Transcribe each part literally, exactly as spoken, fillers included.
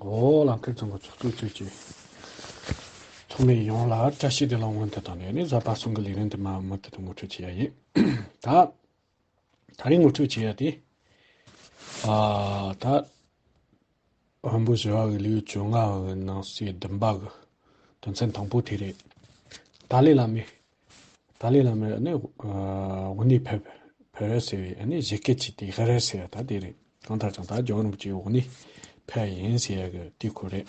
འོ་ལགས། ཁྱེད་ཚང་གི་ཚོགས་གཙོ་གཙོས་ཀྱི་ཚོགས་མི་ཡོངས་ལ་བཀྲ་ཤིས་བདེ་ལེགས་སྔོན་དུ་བཏང་ནས་ནི་གཟའ་པ་སངས་ཀྱི་ལས་རིམ་དུ་མ་མུ་མཐུད་དུ་ངོ་སྤྲོད་བྱེད་ཡ་ཡིན། ད་ད་རིང་ངོ་སྤྲོད་བྱེད་ཡ་དེ། ཨ་ད་དབོན་པོ་ཞི་བ་གི་ལེའུ་བཅོ་ལྔ་གི་ནང་གསེས་བདུན་པ་གི་དོན་ཚན་དང་པོ་དེ་རེད། ཏཱ་ལའི་བླ་མས། ཏཱ་ལའི་བླ་མས་ནི་ཨ་དབུ་ནས་ཕེབས་ཕེབས་ཟེར་བའི་ནི་བཞད་གད་ཅིག་དེ་ཧ་ར་ཟེར་བ་ད་དེ་རེད། གང་ལྟར་ཀྱང་ད་རྒྱལ་བ་རིན་པོ་ཆེ་དབུ་ནས་ཕེབས་ཡིན་ཟེར་ཡ་གི་དེ་ཁོ་རེད།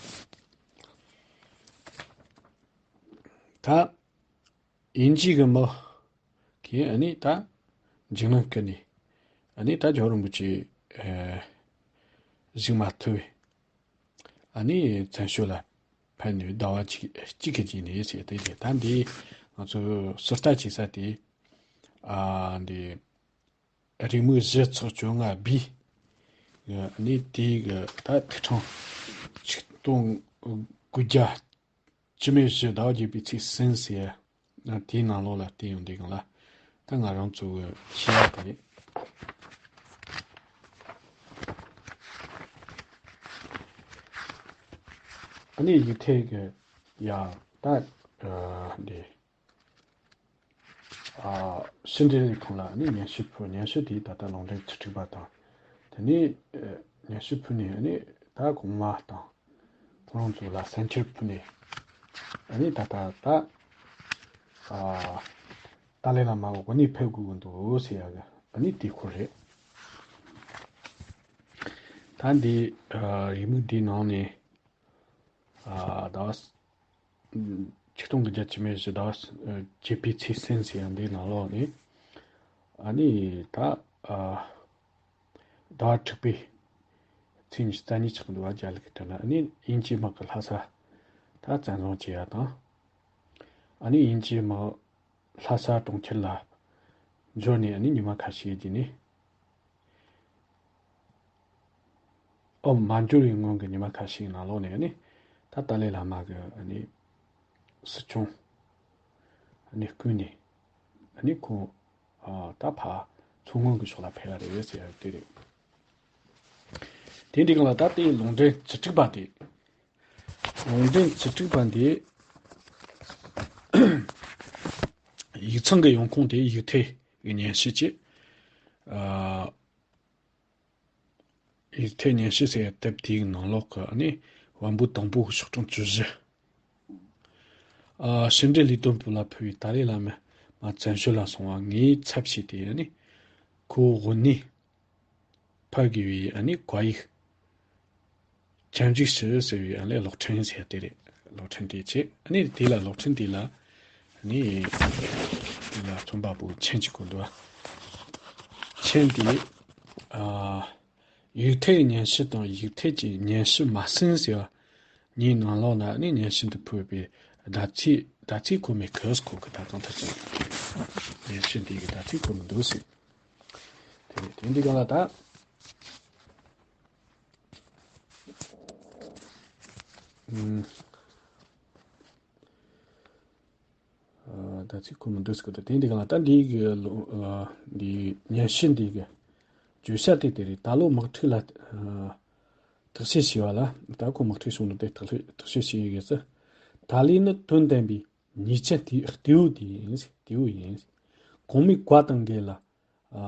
ད་དབྱིན་ཇི་གི་མི་གིས་ཨ་ནི་ད་འཇིགས་སྣང་སྐུལ་ནས་ཨ་ནི་ད་རྒྱལ་བ་རིན་པོ་ཆེ་ཨ་གཟིགས་མ་ཐུབ་པའི་ཨ་ནི་བཙན་བྱོལ་ལ་ཕེབས་ནས་ཟླ་བ་གཅིག་གཅིག་གི་རྗེས་ནས་ཟེར་དེ་རེད། ད་འདི་ང་ཚོ་ཟུར་ལྟ་བྱེད་ས་དེ་ཨ་འདི་རེའུ་མིག་བཞི་ཚེག་བཅོ་ལྔ་བི་ཨ་ནི་དེའི་གི་ད་ཐིག་ཕྲེང་ཆིག་སྟོང་དགུ་བརྒྱ་བཅུ་མེད་བཞི་ཟླ་བ་བརྒྱད་པའི་ཚེས་གསུམ་ཟེར་ཡ། དེའི་ནང་ལོགས་ལ་བལྟས་ཡོང་དུས་སྒང་ལ་ད་ང་རང་ཚོ་གི་ཤེས་ཡ་དེ་རེད། ཨ་ནི་ཡིག་ཐད་ཀྱི་ཡ་ད་འདི་ཕྱི་འབྲེལ་ལས་ཁུངས་ལ་ཨ་ནི་སྙན་ཞུ་ཕུལ། སྙན་ཞུ་དེ་ད་ལྟ་ལུང་འདྲེན་ཚེ་ཁྲིད་པ་དང་དེ་ནས་སྙན་ཞུ་ཕུལ་ནས་ཨ་ནི་ད་གོང་མ་དང་ཁོང་རང་ཚོ་ལ་གསན་འཕྲིན་ཕུལ་ནས་ཨ་ནི་ད་ལྟ་ད་ཏཱ་ལའི་བླ་མ་དབུ་ནས་ཕེབས་དགོས་ཀྱི་འདུག་ཟེར་ཡ་གི་ཨ་ནི་དེ་ཁོ་རེད། ད་འདི་རེའུ་མིག་འདིའི་ནང་ནས་ཟླ་བ་ཆིག་སྟོང་དགུ་བརྒྱ་བཅུ་མེད་བཞི་ཟླ་བ་བརྒྱད་པའི་ཚེས་གསུམ་ཟེར་ཡ་འདིའི་ནང་ལོགས་ནས་ཨ་ནི་ད་ཟླ་བ་དྲུག་པའི་ཚེས་ཉི་ཤུ་རྩ་གཉིས་ཆགས་འདུག་བ། རྒྱ་ལུགས་ཀྱི་དྲ་ལ་ཨ་ནི་དབྱིན་ཇིའི་དམག་གིས་ལྷ་ས་ད་བཙན་བཟུང་བྱས་ཡ་དང་། ཨ་ནི་དབྱིན་ཇིའི་དམག་ལྷ་ས་གྲོང་ཁྱེར་ལ་འབྱོར་ནས་ཨ་ནི་ཉི་མ་ཁ་ཤས་རྗེས་ནས། ཨོ་མ་འབྱོར་བའི་སྔོན་གྱི་ཉི་མ་ཁ་ཤས་ནང་ལོགས་ནས་ཨ་ནི་ད་ཏཱ་ལའི་བླ་མ་གི་ཨ་ནི་སྲིད་སྐྱོང་ཨ་ནི་བསྐོས་ནས་ཨ་ནི་ཁོང་ཨ་ད་ཕར་མཚོ་སྔོན་གྱི་ཕྱོགས་ལ་ཕེབས་ཡ་རེད་ཟེར་ཡ་དེ་རེད། དེ་འདྲའི་སྒང་ལ་ད་ལྟའི་ལུང་འདྲེན་ཚེ་ཁྲིད་པ་དེ། ལུང་འདྲེན་ཚེ་ཁྲིད་པ་འདི་ཡིག་ཚང་གི་ཡོང་ཁུངས་དེ་ཡིག་ཐད་ཀྱི་སྙན་ཞུ་བྱས། ཨ་ཡིག་ཐད་སྙན་ཞུ་ཟེར་ཡ་དེབ་དེའི་ནང་ལོགས་ཀྱི་ཨ་ནི་བམ་པོ་དང་པོ་ཤོག་གྲངས་བཅུ་བཞི། ཨ་ཕྱི་འབྲེལ་ལས་དོན་པུའུ་ལ་ཕུལ་བའི་ཏཱ་ལའི་བླ་མ་མར་བཙན་བྱོལ་ལ་སོང་བ་ངའི་ཚབ་བྱས་ཏེ་ཨ་ནི་ཁོའི་དབུ་ནས་ཕབ་དགོས་པའི་ཨ་ནི་བཀའ་ཡིག་སྐྱབས་འཇུག་ཞུ་ཟེར་བའི་ཨ་ནི་གློག་འཕྲིན་ཟེར་དེ་རེད། གློག་འཕྲིན་དེ་བྱས། ཨ་ནི་དེ་ལ་གློག་འཕྲིན་དེ་ལ་ཨ་ནི་དེ་ལ་རྩོམ་པ་པོ་མཆན་གཅིག་བཀོད་འདུག་བ། མཆན་དེ་ཨ་ཡིག་ཐད་སྙན་ཞུ་དང་ཡིག་ཐད་ཀྱི་སྙན་ཞུ་མ་ཟིན་ཟེར་བ་གཉིས་ནང་ལོགས་ན་ཨ་ནི་སྙན་ཞུ་འདི་ཕུལ་བའི་ཟླ་ཚེས་ཟླ་ཚེས་ཁོ་མེད་གི་ཁོ་གི་ད་གང་ཐད་ཀྱང་སྙན་ཞུ་འདི་གི་ཟླ་ཚེས་ཁོ་མི་འདུག་ཟེར། དེ་དེ་འདི་གང་ལ་ད། ཨ་ད་ཚིག་ཁོ་མི་འདུག་ཟེར་གི་འདུག་དེ་འདི་གང་ལ་ད་འདི་གི་ལོ་ཨ་འདི་སྙན་ཞུ་འདི་གི་བརྗོད་བྱ་དེ་དེ་རེད། ད་ལོ་དམག་འཁྲུག་ལ་ཨ་དག་བྱེད་བྱས་པ་ལ་ད་ཁོ་དམག་འཁྲུག་བྱུང་ནོ་དེ་དག་བྱེད་དག་བྱེད་བྱས་ཡོད་གི་ཟེར། ཏཱ་ལའི་ནི་དོན་ལྡན་པའི་ཉེས་ཅན་དེ་སྐྱེ་བོ་དེ་ཡིན་ཟེར། སྐྱེ་བོ་ཡིན་ཟེར། གོང་མའི་བཀའ་དང་འགལ་ལ། ཨ་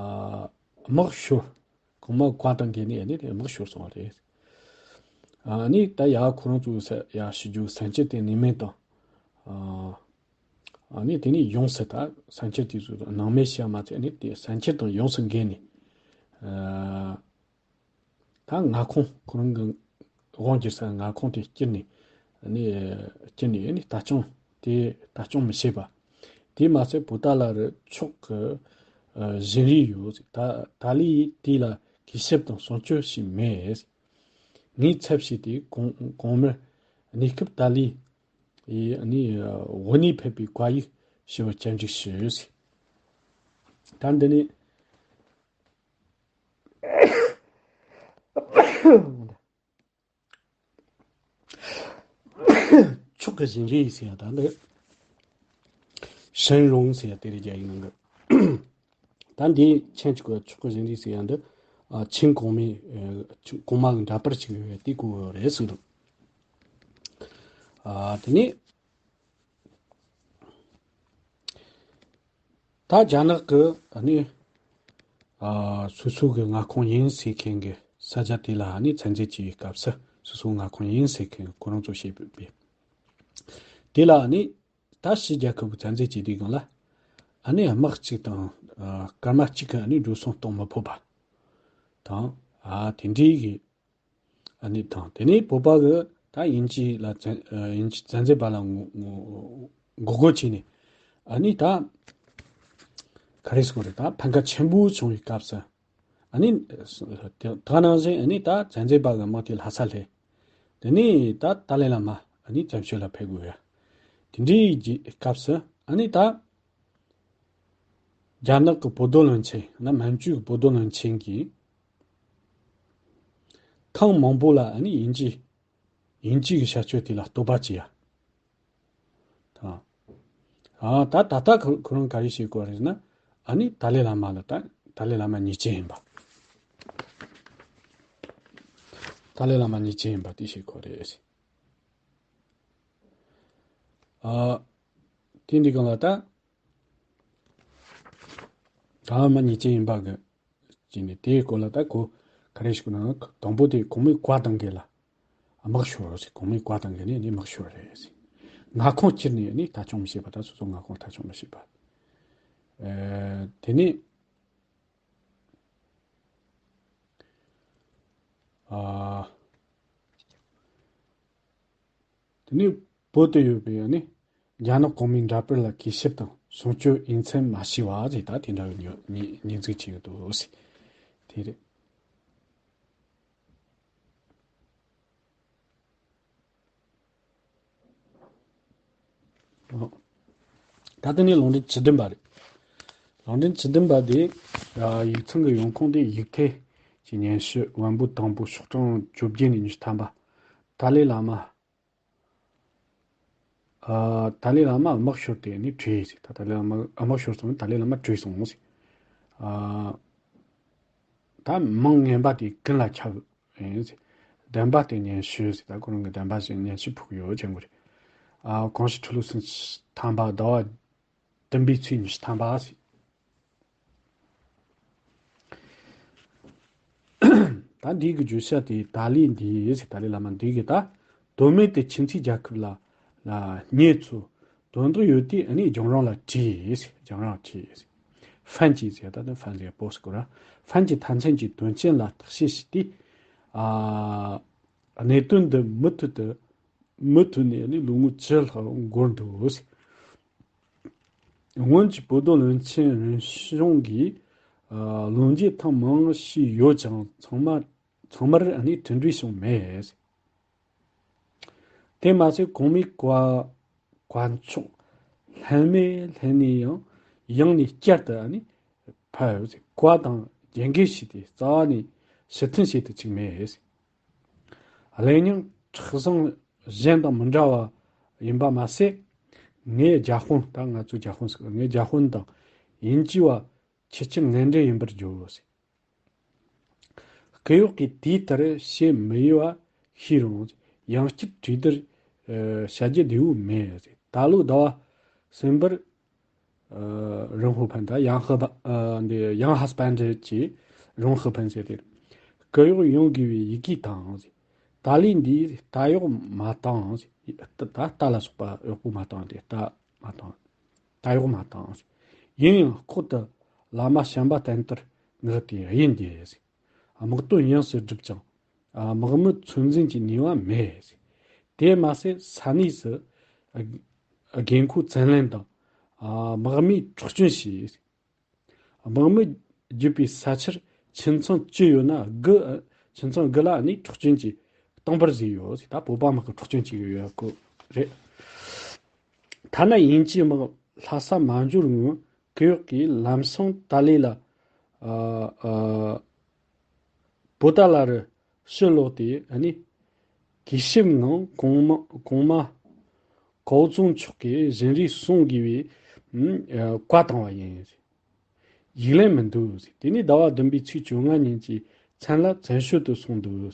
དམག་ཤོར། གོང་མ་བཀའ་དང་འགལ་ནས་ཨ་ནི་དེ་དམག་ཤོར་སོང་བ་རེད། ཨ་ནི་ད་ཡ་ཁོ་རང་ཚོའི་ས་ཡ་ཞུ་རྒྱུ་སན་ཅི་དེ་ནི་མེད་དང་། ཨ་ཨ་ནི་དེ་ནས་ཡོངས་སུ་ད་སན་ཅི་དེ་ཚོ་སྣང་མེད་བྱས་མ་ཚད་ཨ་ནི་དེ་སན་ཅི་དང་ཡོངས་སུ་འགལ་ནས། ཨ་ད་མངའ་ཁོངས་ཁོ་རང་གི་དབང་བསྒྱུར་ས་མངའ་ཁོངས་དེ་བསྐྱུར་ནས་ཨ་ནི་བསྐྱུར་ནས་ཨ་ནི་ལྟ་སྐྱོང་དེ་ལྟ་སྐྱོང་མི་བྱེད་པ། དེས་མ་ཚད་པོ་ཏཱ་ལ་རུ་ཕྱོགས་ཀྱི་ཨ་བཞིན་རས་ཡོད། ད་ཏཱ་ལའི་དེ་ལ་གུས་ཞབས་དང་སྲུང་སྐྱོབ་ཞིག་མེད། ངའི་ཚབ་བྱས་ཏེ་གོང་གོང་མར་གནས་སྐབས་ཏཱ་ལའི་ཡི་ཨ་ནི་དབུ་ནས་ཕེབས་པའི་བཀའ་ཡིག་ཞུ་བར་སྐྱབས་འཇུག་ཞུ། ད་འདི་ནི། ཕྱོགས་ཀྱི་བཞིན་རས་ཟེར་ཡ་ད་འདི། ཧྲན་རུང་ཟེར་ཡ་དེ་རེད་རྒྱ་ཡིག་ནང་གི། ད་འདིའི་མཆན་གཅིག་གི་ཕྱོགས་ཀྱི་བཞིན་རས་ཟེར་ཡ་འདི། ཨ་ཆིང་གོང་མའི་ཨ་ཆིང་གོང་མ་གི་འདྲ་པར་ཅིག་ཡོད་པས་དེ་བཀོད་ཡོད་རེད་གསུངས་འདུག་ཨ་དེ་ནས་ད་རྒྱ་ནག་གི་ཨ་ནི་ཨ་སོ་སོ་གི་མངའ་ཁོངས་ཡིན་ཟེར་མཁན་གི་ས་ཆ་དེ་ལ་ཨ་ནི་ཚན་རྩལ་བྱེད་པའི་སྐབས་སུ་སོ་སོ་མངའ་ཁོངས་ཡིན་ཟེར་མཁན་ཁོ་རང་ཚོ་བྱེད་པའི་དེ་ལ་ཨ་ནི་ད་ཕྱི་རྒྱལ་ཁབ་ཀྱི་ཚན་རྩལ་བྱེད་དུས་སྒང་ལ་ཨ་ནི་དམག་གཅིག་དང་ཨ་སྐར་མ་གཅིག་གི་ཨ་ནི་འགྲོ་སོང་གཏོང་མི་ཕོད་པ་དང་ཨ་དེ་འདྲའི་གི་ཨ་ནི་དང་དེ་ནས་བོད་པ་གི་ད་དབྱིན་ཇི་ལ་བཙན་ཨ་དབྱིན་ཇི་བཙན་འཛུལ་པ་ལ་ངོ་ངོ་འགོག་རྒོལ་བྱས་ནས་ཨ་ནི་ད་ག་རེ་ཟེར་དགོས་རེད། ད་ཕན་ཁ་ཆེན་པོ་བྱུང་བའི་སྐབས་སུ་ཨ་ནི་དེ་ནང་བཞིན་ཨ་ནི་ད་བཙན་འཛུལ་པ་གི་དམག་དེ་ལྷ་ས་སླེབས། དེ་ནས་ད་ཏཱ་ལའི་བླ་མ་ཨ་ནི་བཙན་བྱོལ་ལ་ཕེབས་དགོས་ཡ། དེ་འདྲའི་རྗེས་སྐབས་སུ་ཨ་ནི་ད་རྒྱ་ནག་གི་བོད་དོན་བློན་ཆེན་ན་མན་ཇུའི་བོད་དོན་བློན་ཆེན་གྱིས་ཐེངས་མང་པོ་ལ་ཨ་ནི་དབྱིན་ཇི་དབྱིན་ཇི་གི་བྱ་སྤྱོད་དེ་ལ་བསྟོད་པ་བྱས་ཡ། ད་ཨ་ད་ད་ལྟ་ཁོ་ཁོ་རང་ག་རེ་བྱེད་དགོས་རེད་ན་ཨ་ནི་ཏཱ་ལའི་བླ་མ་ལ་ད་ཏཱ་ལའི་བླ་མ་ཉེས་ཅན་ཡིན་པ། ཏཱ་ལའི་བླ་མ་ཉེས་ཅན་ཡིན་པ་དེ་བྱེད་དགོས་རེད། ཨ་དེ་འདི་གང་ལ་ད་ད་མ་ཉེས་ཅན་ཡིན་པ་གི་ཅིག་ནས་དེའི་སྐོར་ལ་ད་ཁོ་ག་རེ་ཞིག་ན་དང་པོ་དེ་གོང་མའི་བཀའ་དང་འགལ་ལ་དམག་ཤོར་ཟེར། གོང་མའི་བཀའ་དང་འགལ་ནས་ནི་དམག་ཤོར་རེད་ཟེར། མངའ་ཁོངས་ཁྱེར་ནས་ནི་ལྟ་སྐྱོང་མི་བྱེད་པ་ད་སོ་སོ་མངའ་ཁོངས་ལྟ་སྐྱོང་མི་བྱེད་པ། ཨེ་དེ་ནས་ཨ། དེ་ནས་བོད་དུ་ཡོད་པའི་ནི་རྒྱ་ནག་གོང་མའི་འདྲ་པར་ལ་གུས་ཞབས་དང་སྲུང་སྐྱོབ་འོས་འཚམ་མ་བྱས་པ་ཞེས་ད་དེ་འདྲ་བའི་ཉོ་ཉེས་ཉེས་འཛུགས་བྱས་ཡོད་དོ་ཟེར། དེ་རེད། ད་ལྟ་ནས་ལུང་འདྲེན་བཅུ་བདུན་པ་རེད། ལུང་འདྲེན་བཅུ་བདུན་པ་དེ་ཡིག་ཚང་གི་ཡོང་ཁུངས་དེ་ཡིག་ཐེ་གི་སྙན་ཞུ་བམ་པོ་དང་པོ་ཤོག་གྲངས་བཅོ་བརྒྱད་ནས་ཉི་ཤུ་ཐམ་པ། ཏཱ་ལའི་བླ་མ། ཨ་ཏཱ་ལའི་བླ་མ་དམག་ཤོར་ཏེ་ནི་བྲོས་ཟིག་ད་ཏཱ་ལའི་བླ་མ་དམག་ཤོར་སོང་ནས་ཏཱ་ལའི་བླ་མ་བྲོས་སོང་ཟིག་ཨ་ད་མིང་ངན་པ་དེ་ཀུན་ལ་ཁྱབ་ཡིན་ཟིག་བདེན་པ་དེ་སྙན་ཞུ་ཟིག་ད་ཁོ་རང་གི་བདེན་པ་ཞིག་སྙན་ཞུ་ཕུལ་གི་ཡོད་ཅེས་གོ་རེད། ཨ་གོང་ཞུ་ཁྲི་ལོ་སུམ་ཅུ་ཐམ་པ་ཟླ་བ་བདུན་པའི་ཚེས་ཉི་ཤུ་ཐམ་པ་ཟིག་ད་འདི་གི་བརྗོད་བྱ་དེ་ཏཱ་ལའི་འདི་ཟེར། ཏཱ་ལའི་བླ་མ་འདི་གི་ད་དོན་མེད་དུ་ཁྱིམ་མཚེས་རྒྱལ་ཁབ་ལ་ལ་ཉེས་ཚོ་དོན་དག་ཡོད་དུས་ཨ་ནི་རྒྱང་རིང་ལ་བྲིས་ཟེར། རྒྱང་རིང་བྲིས་ཟེར། ཧྥན་གྱིས་ཟེར་ད་ནི་ཧྥན་ཟེར་པོ་སི་ཀོ་ར་ཧྥན་གྱི་མཐའ་མཚམས་ཀྱི་དོན་རྐྱེན་ལ་བརྟག་དཔྱད་བྱས་ཏེ་ཨ་གནད་དོན་འདི་མུ་མཐུད་དུ་མུ་མཐུད་ནས་ཨ་ནི་ལོ་ངོ་བཅུ་ལྷག་འགོར་འདུག་ཟེར། སྔོན་གྱི་བོད་དོན་བློན་ཆེན་རིམ་བྱོན་གྱིས་ཨ་བློ་འགྱེད་ཐེངས་མང་བྱས་ཡོད་ཀྱང་ཚང་མ་ཚང་མར་ཨ་ནི་མཐུན་འགྲིག་བྱུང་མེད། དེ་མ་ཟད་གོང་མའི་བཀའ་བཀའ་ཕྱོགས་ལྷད་མེད་ལྷད་ནས་ཡང་ཡང་ནས་བསྐྱར་དུ་ཨ་ནི་ཕབ། བཀའ་དང་རྒྱབ་འགལ་བྱས་ཏེ་རྩ་བ་ནས་ཕྱིར་འཐེན་བྱེད་དུ་བཅུག་མེད། གླེང་སྙིང་མཁྲེགས་བཟུང་གཞན་དང་མི་འདྲ་བ་ཡིན་པ་མ་ཟད། ངའི་རྒྱ་དཔོན་ད་ང་ཚོའི་རྒྱ་དཔོན་ཟེར། ངའི་རྒྱ་དཔོན་དང་དབྱིན་ཇི་བ་ཁྱེད་ཀྱི་ངན་འབྲེལ་ཡིན་པར་བརྗོད། སྐུ་གཡོག་གིས་དེའི་ལྟར་བྱེད་མི་འོས་པ་ཤེས་རུང་ཡང་བསྐྱར་གྲོས་བསྡུར་བྱ་རྒྱུ་བདེ་བོ་མེད། ད་ལོའི་ཟླ་བ་གསུམ་པར། རོང་ཧོ་ཕན་ད་ཡང་ཧི་པ་འདི་ཡང་ཧ་སི་པན་ཌི་གྱིས་རོང་ཧི་ཕན་ཟེར་ཏེ། སྐུ་གཡོག་ཡོང་དགོས་པའི་ཡི་གེ་དང་། ཏཱ་ལའི་འདིས་རྟ་གཡོག་མ་བཏང་། ད་རྟ་ལ་སོགས་པ་གཡོག་པོ་མ་བཏང་སྟེ་རྟ་མ་བཏང་། རྟ་གཡོག་མ་བཏང་། ཡིན་ཡང་ལྐོག་ཏུ་བླ་མ་བྱམས་པ་བསྟན་དར་མངགས་ཏེ་དབྱེན་དེ། དམག་དོན་ཡོངས་སུ་བསྒྲུབས་ཀྱང་། དམག་མི་ཚོད་འཛིན་གྱི་ནུས་པ་མེད། དེ་མ་ཟད་ས་གནས་སུ་དགོས་མཁོ་བཙན་ལེན་དང་། དམག་མིའི་འཕྲོག་བཅོམ་བྱས། དམག་མི་རྒྱུག་པའི་ས་ཆར་ཁྱིམ་ཚང་བཅུ་ཡོད་ན་དགུ་ཁྱིམ་ཚང་དགུ་ལ་ནི་འཕྲོག་བཅོམ་གྱིས་སྟོང་པར་བཟོས་ཡོད། ད་བོད་པ་དམག་གིས་འཕྲོག་བཅོམ་བྱས་ཡོད་ཡོད་སྐོར་རེད། ཐ་ན་དབྱིན་ཇིའི་དམག་ལྷ་ས་མ་འབྱོར་སྔོན་སྐུ་གཡོག་གིས་ལམ་སང་ཏཱ་ལའི་ལ་ཨ་ཨ་པོ་ཏཱ་ལ་རུ་ཕྱིར་ལོག་སྟེ་ཨ་ནི་གུས་ཞབས་ངང་གོང་མ་གོང་མ་ཀའོ་ཙུང་མཆོག་གིས་བཞིན་རས་གསུང་དགོས་པའི་ཨ་བཀའ་བཏང་བ་ཡིན། ཡིག་ལན་མི་འདུག་ཟེར། དེ་ནས་ཟླ་བ་བདུན་པའི་ཚེས་བཅོ་ལྔ་ཉིན་གྱི་ མཚན་ལ་བཙན་བྱོལ་དུ་སོང་འདུག།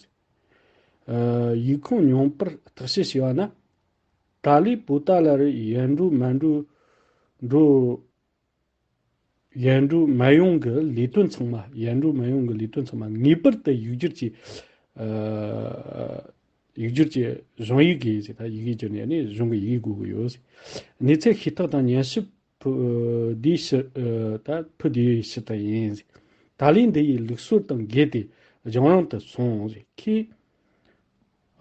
ཨ། ཡིག་ཁུངས་ཉུང་པར་བརྟག་དཔྱད་བྱས་པ་ན། ཏཱ་ལའི་པོ་ཏཱ་ལ་རུ་ཡལ་འགྲོ་མལ་འགྲོ་འགྲོ། ཡལ་འགྲོ་མལ་ཡོང་གི་ལས་དོན་ཚང་མ། ཡལ་འགྲོ་མལ་ཡོང་གི་ལས་དོན་ཚང་མ་ངེས་པར་དུ་ཡིག་སྒྱུར་གྱི། ཨ། ཡིག་སྒྱུར་གྱི་གཞུང་ཡིག་གིས་ཟེར། ད་ཡི་གེ་བསྒྱུར་ནས་ནི་གཞུང་གི་ཡི་གེ་དགོས་ཀྱི་ཡོད་ཟེར། གནས་ཚུལ་ཤེས་རྟོགས་དང་ཉན་ཞིབ་ཕུ་འདིའི་ཕྱིར། ཨ། ད་ཕུ་འདིའི་ཕྱིར་དུ་ཡིན་ཟེར། ཏཱ་ལའི་འདི་ཡི་ལུགས་སྲོལ་དང་འགལ་ཏེ་གཞུང་རིང་དུ་སོང་ཟེར། ཁྱེད།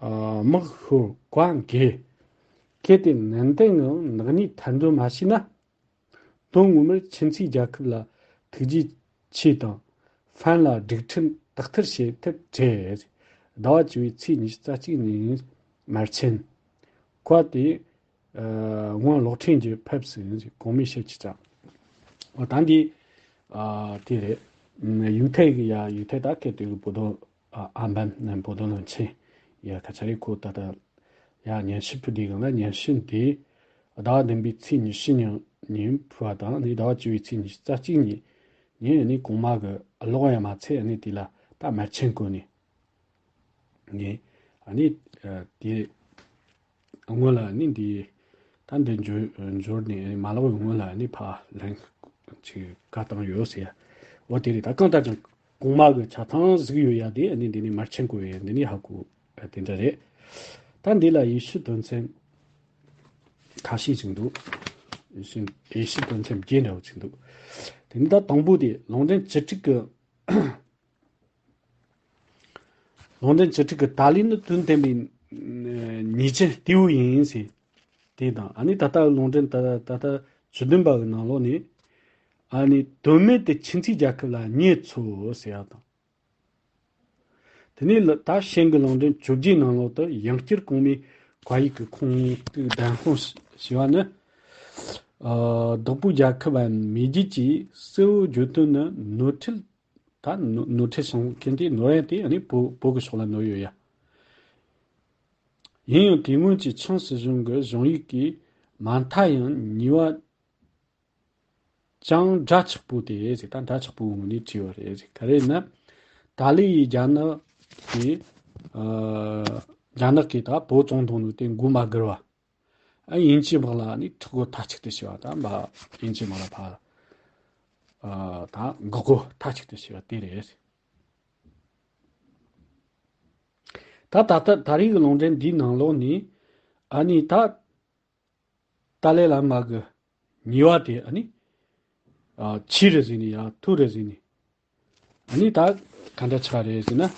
ཨ། དམག་ཤོར་བཀའ་འགལ། གལ་ཏེ་ནན་ཏན་ངང་ནག་ཉེས་ཐེར་འདོན་མ་བྱས་ན། དོན་ངོ་མར་ཁྱིམ་མཚེས་རྒྱལ་ཁབ་ལ་ཐུགས་རྗེ་ཆེ་དང་། ཧྥན་ལ་སྒྲིག་ཁྲིམས་དག་ཐེར་བྱེད་ཐབས་བྲལ། ཟླ་བ་བཅུ་པའི་ཚེས་ཉི་ཤུ་རྩ་གཅིག་ཉིན་མར་ཆེན། བཀའ་དེ། ཨ། སྔོན་གློག་ཕྲེང་གིས་ཕེབས་ཟིན། གོང་མའི་ཞལ་གྱིས་བཅགས། འོ་ད་འདི། ཨ། དེ་རེད། ཡུག་ཐེ་གི་ཡ་ཡུག་ཐེ་ད་སྐད་དེ་གི་བོད་དོན། ཨ། ཨ་འབམ་ནས་བོད་དོན་བློན་ཆེན་ཡ་ཁ་ཆ་རེ་ཁོ་ད་ལྟ་ཡ་སྙན་ཞུ་ཕུལ་དུས་སྒང་ལ། སྙན་ཞུ་དེ་ཟླ་བ་བདུན་པའི་ཚེས་ཉི་ཤུ་ཉིན་ཉིན་ཕུལ་བ་དང་། ཨ་ནི་ཟླ་བ་བཅུ་པའི་ཚེས་ཉི་ཤུ་རྩ་གཅིག་ཉིན་ཉིན་ཨ་ནི་གོང་མ་གི་ཀློག་ཡ་མ་ཚད། ཨ་ནི་དེ་ལ་ད་མར་ཆེན་བསྐོས་ནས། ངས་ཨ་ནི། ཨ། དེ་སྔོན་ལ་ཨ་ནི་འདི་ད་འདི་འབྱོར་འབྱོར་ནས་མ་ལོག་པའི་སྔོན་ལ་ཨ་ནི་ཕར་ལན་ཅིག་བཀའ་བཏང་ཡོད་ཟེར། འོ་དེ་རེད། ད་གང་ལྟར་ཀྱང་གོང་མ་གི་ཆ་ཚང་གཟིགས་ཡོད་ཡ་དེ་ཨ་ནི་འདི་ནས་མར་ཆེན་བསྐོས་ཡ་འདི་ནས་ཧ་གོ། ཨ། དེ་འདྲ་རེད། ད་འདི་ལ་ཡེ་ཤུ་དོན་ཚན་ཁ་ཤས་ཅིག་འདུག། ཡེ་ཤུ་ཡེ་ཤུ་དོན་ཚན་བརྒྱད་འདྲ་བོ་ཅིག་འདུག། དེ་ནི་ད་དང་པོ་དེ་ལུང་འདྲེན་བཅུ་དྲུག་གི། ལུང་འདྲེན་བཅུ་དྲུག་གི་ཏཱ་ལའི་ནི་དོན་བསྟན་པའི་ཉེས་ཅན་སྐྱེ་བོ་ཡིན་ཟེར། དེ་དང་ཨ་ནི་ད་ལྟ་ལུང་འདྲེན་ད་ད་ལྟ་བཅུ་བདུན་པ་གི་ནང་ལོགས་ནས། ཨ་ནི་དོན་མེད་དུ་ཁྱིམ་མཚེས་རྒྱལ་ཁབ་ལ་ཉེས་ཚོར་ཟེར་ཡ་དང་། དེ་ནས་ལ་ད་ཤིང་གི་ལུང་འདྲེན་བཅོ་བརྒྱད་ནང་ལོགས་དུ་ཡང་བསྐྱར་གོང་མའི་བཀའ་ཡིག་གི་ཁུངས་ཡིག་བདམས་ཁོངས་ཞེས་པ་ནི། ཨ། བདག་པོའི་རྒྱལ་ཁབ་པ་མེས་རྒྱལ་གྱིས་གསལ་བོ་བརྗོད་དོན་ནི་ནོར་འཁྲུལ། ད་ནོར་ནོར་འཁྲུལ་བྱུང་མཁན་དེ་ནོར་ཡ་དེ་ཨ་ནི་བོད་བོད་ཀྱི་ཕྱོགས་ལ་ནོར་ཡོད་ཡ། ཡིན་ཡང་དེ་སྔོན་གྱི་ཆིང་སྲིད་གཞུང་གི་གཞུང་ཡིག་གིས་མ་མཐའ་ཡང་ཉེས་པ་ཅང་འདྲ་ཆགས་པོ་དེ་ཟེར། ད་འདྲ་ཆགས་པོའི་ངོས་ནས་བྲིས་པ་རེད་ཟེར། ག་རེ་ན། ཏཱ་ལའི་ཡིས་རྒྱ་ནག་གི། ཨ། རྒྱ་ནག་གིས་ད་བོད་བཙོང་བཏང་ནོ་དེ་མགོ་མ་སྒུར་བ། ཨ། དབྱིན་ཇིའི་དམག་ལ་ནི་ཕྲུ་གུ་མཐའ་གཅིག་ཏུ་བྱས་པ་དང་། དབྱིན་ཇིའི་དམག་ལ་ཕར། ཨ། ད་འགོག་རྒོལ་མཐའ་གཅིག་ཏུ་བྱས་པ་དེ་རེད། ད་ད་ལྟ་ད་རེས་ཀྱི་ལུང་འདྲེན་འདིའི་ནང་ལོགས་ནས། ཨ་ནི་ད་ཏཱ་ལའི་བླ་མ་གི་ཉེས་པ་དེ་ཨ་ནི། ཨ། ཆེ་རུ་ཟིན་ནས་ཡང་མཐོ་རུ་ཟིན་ནས། ཨ་ནི་ད་ག་འདྲ་ཆགས་རེད་ཟེར་ན། ཨ།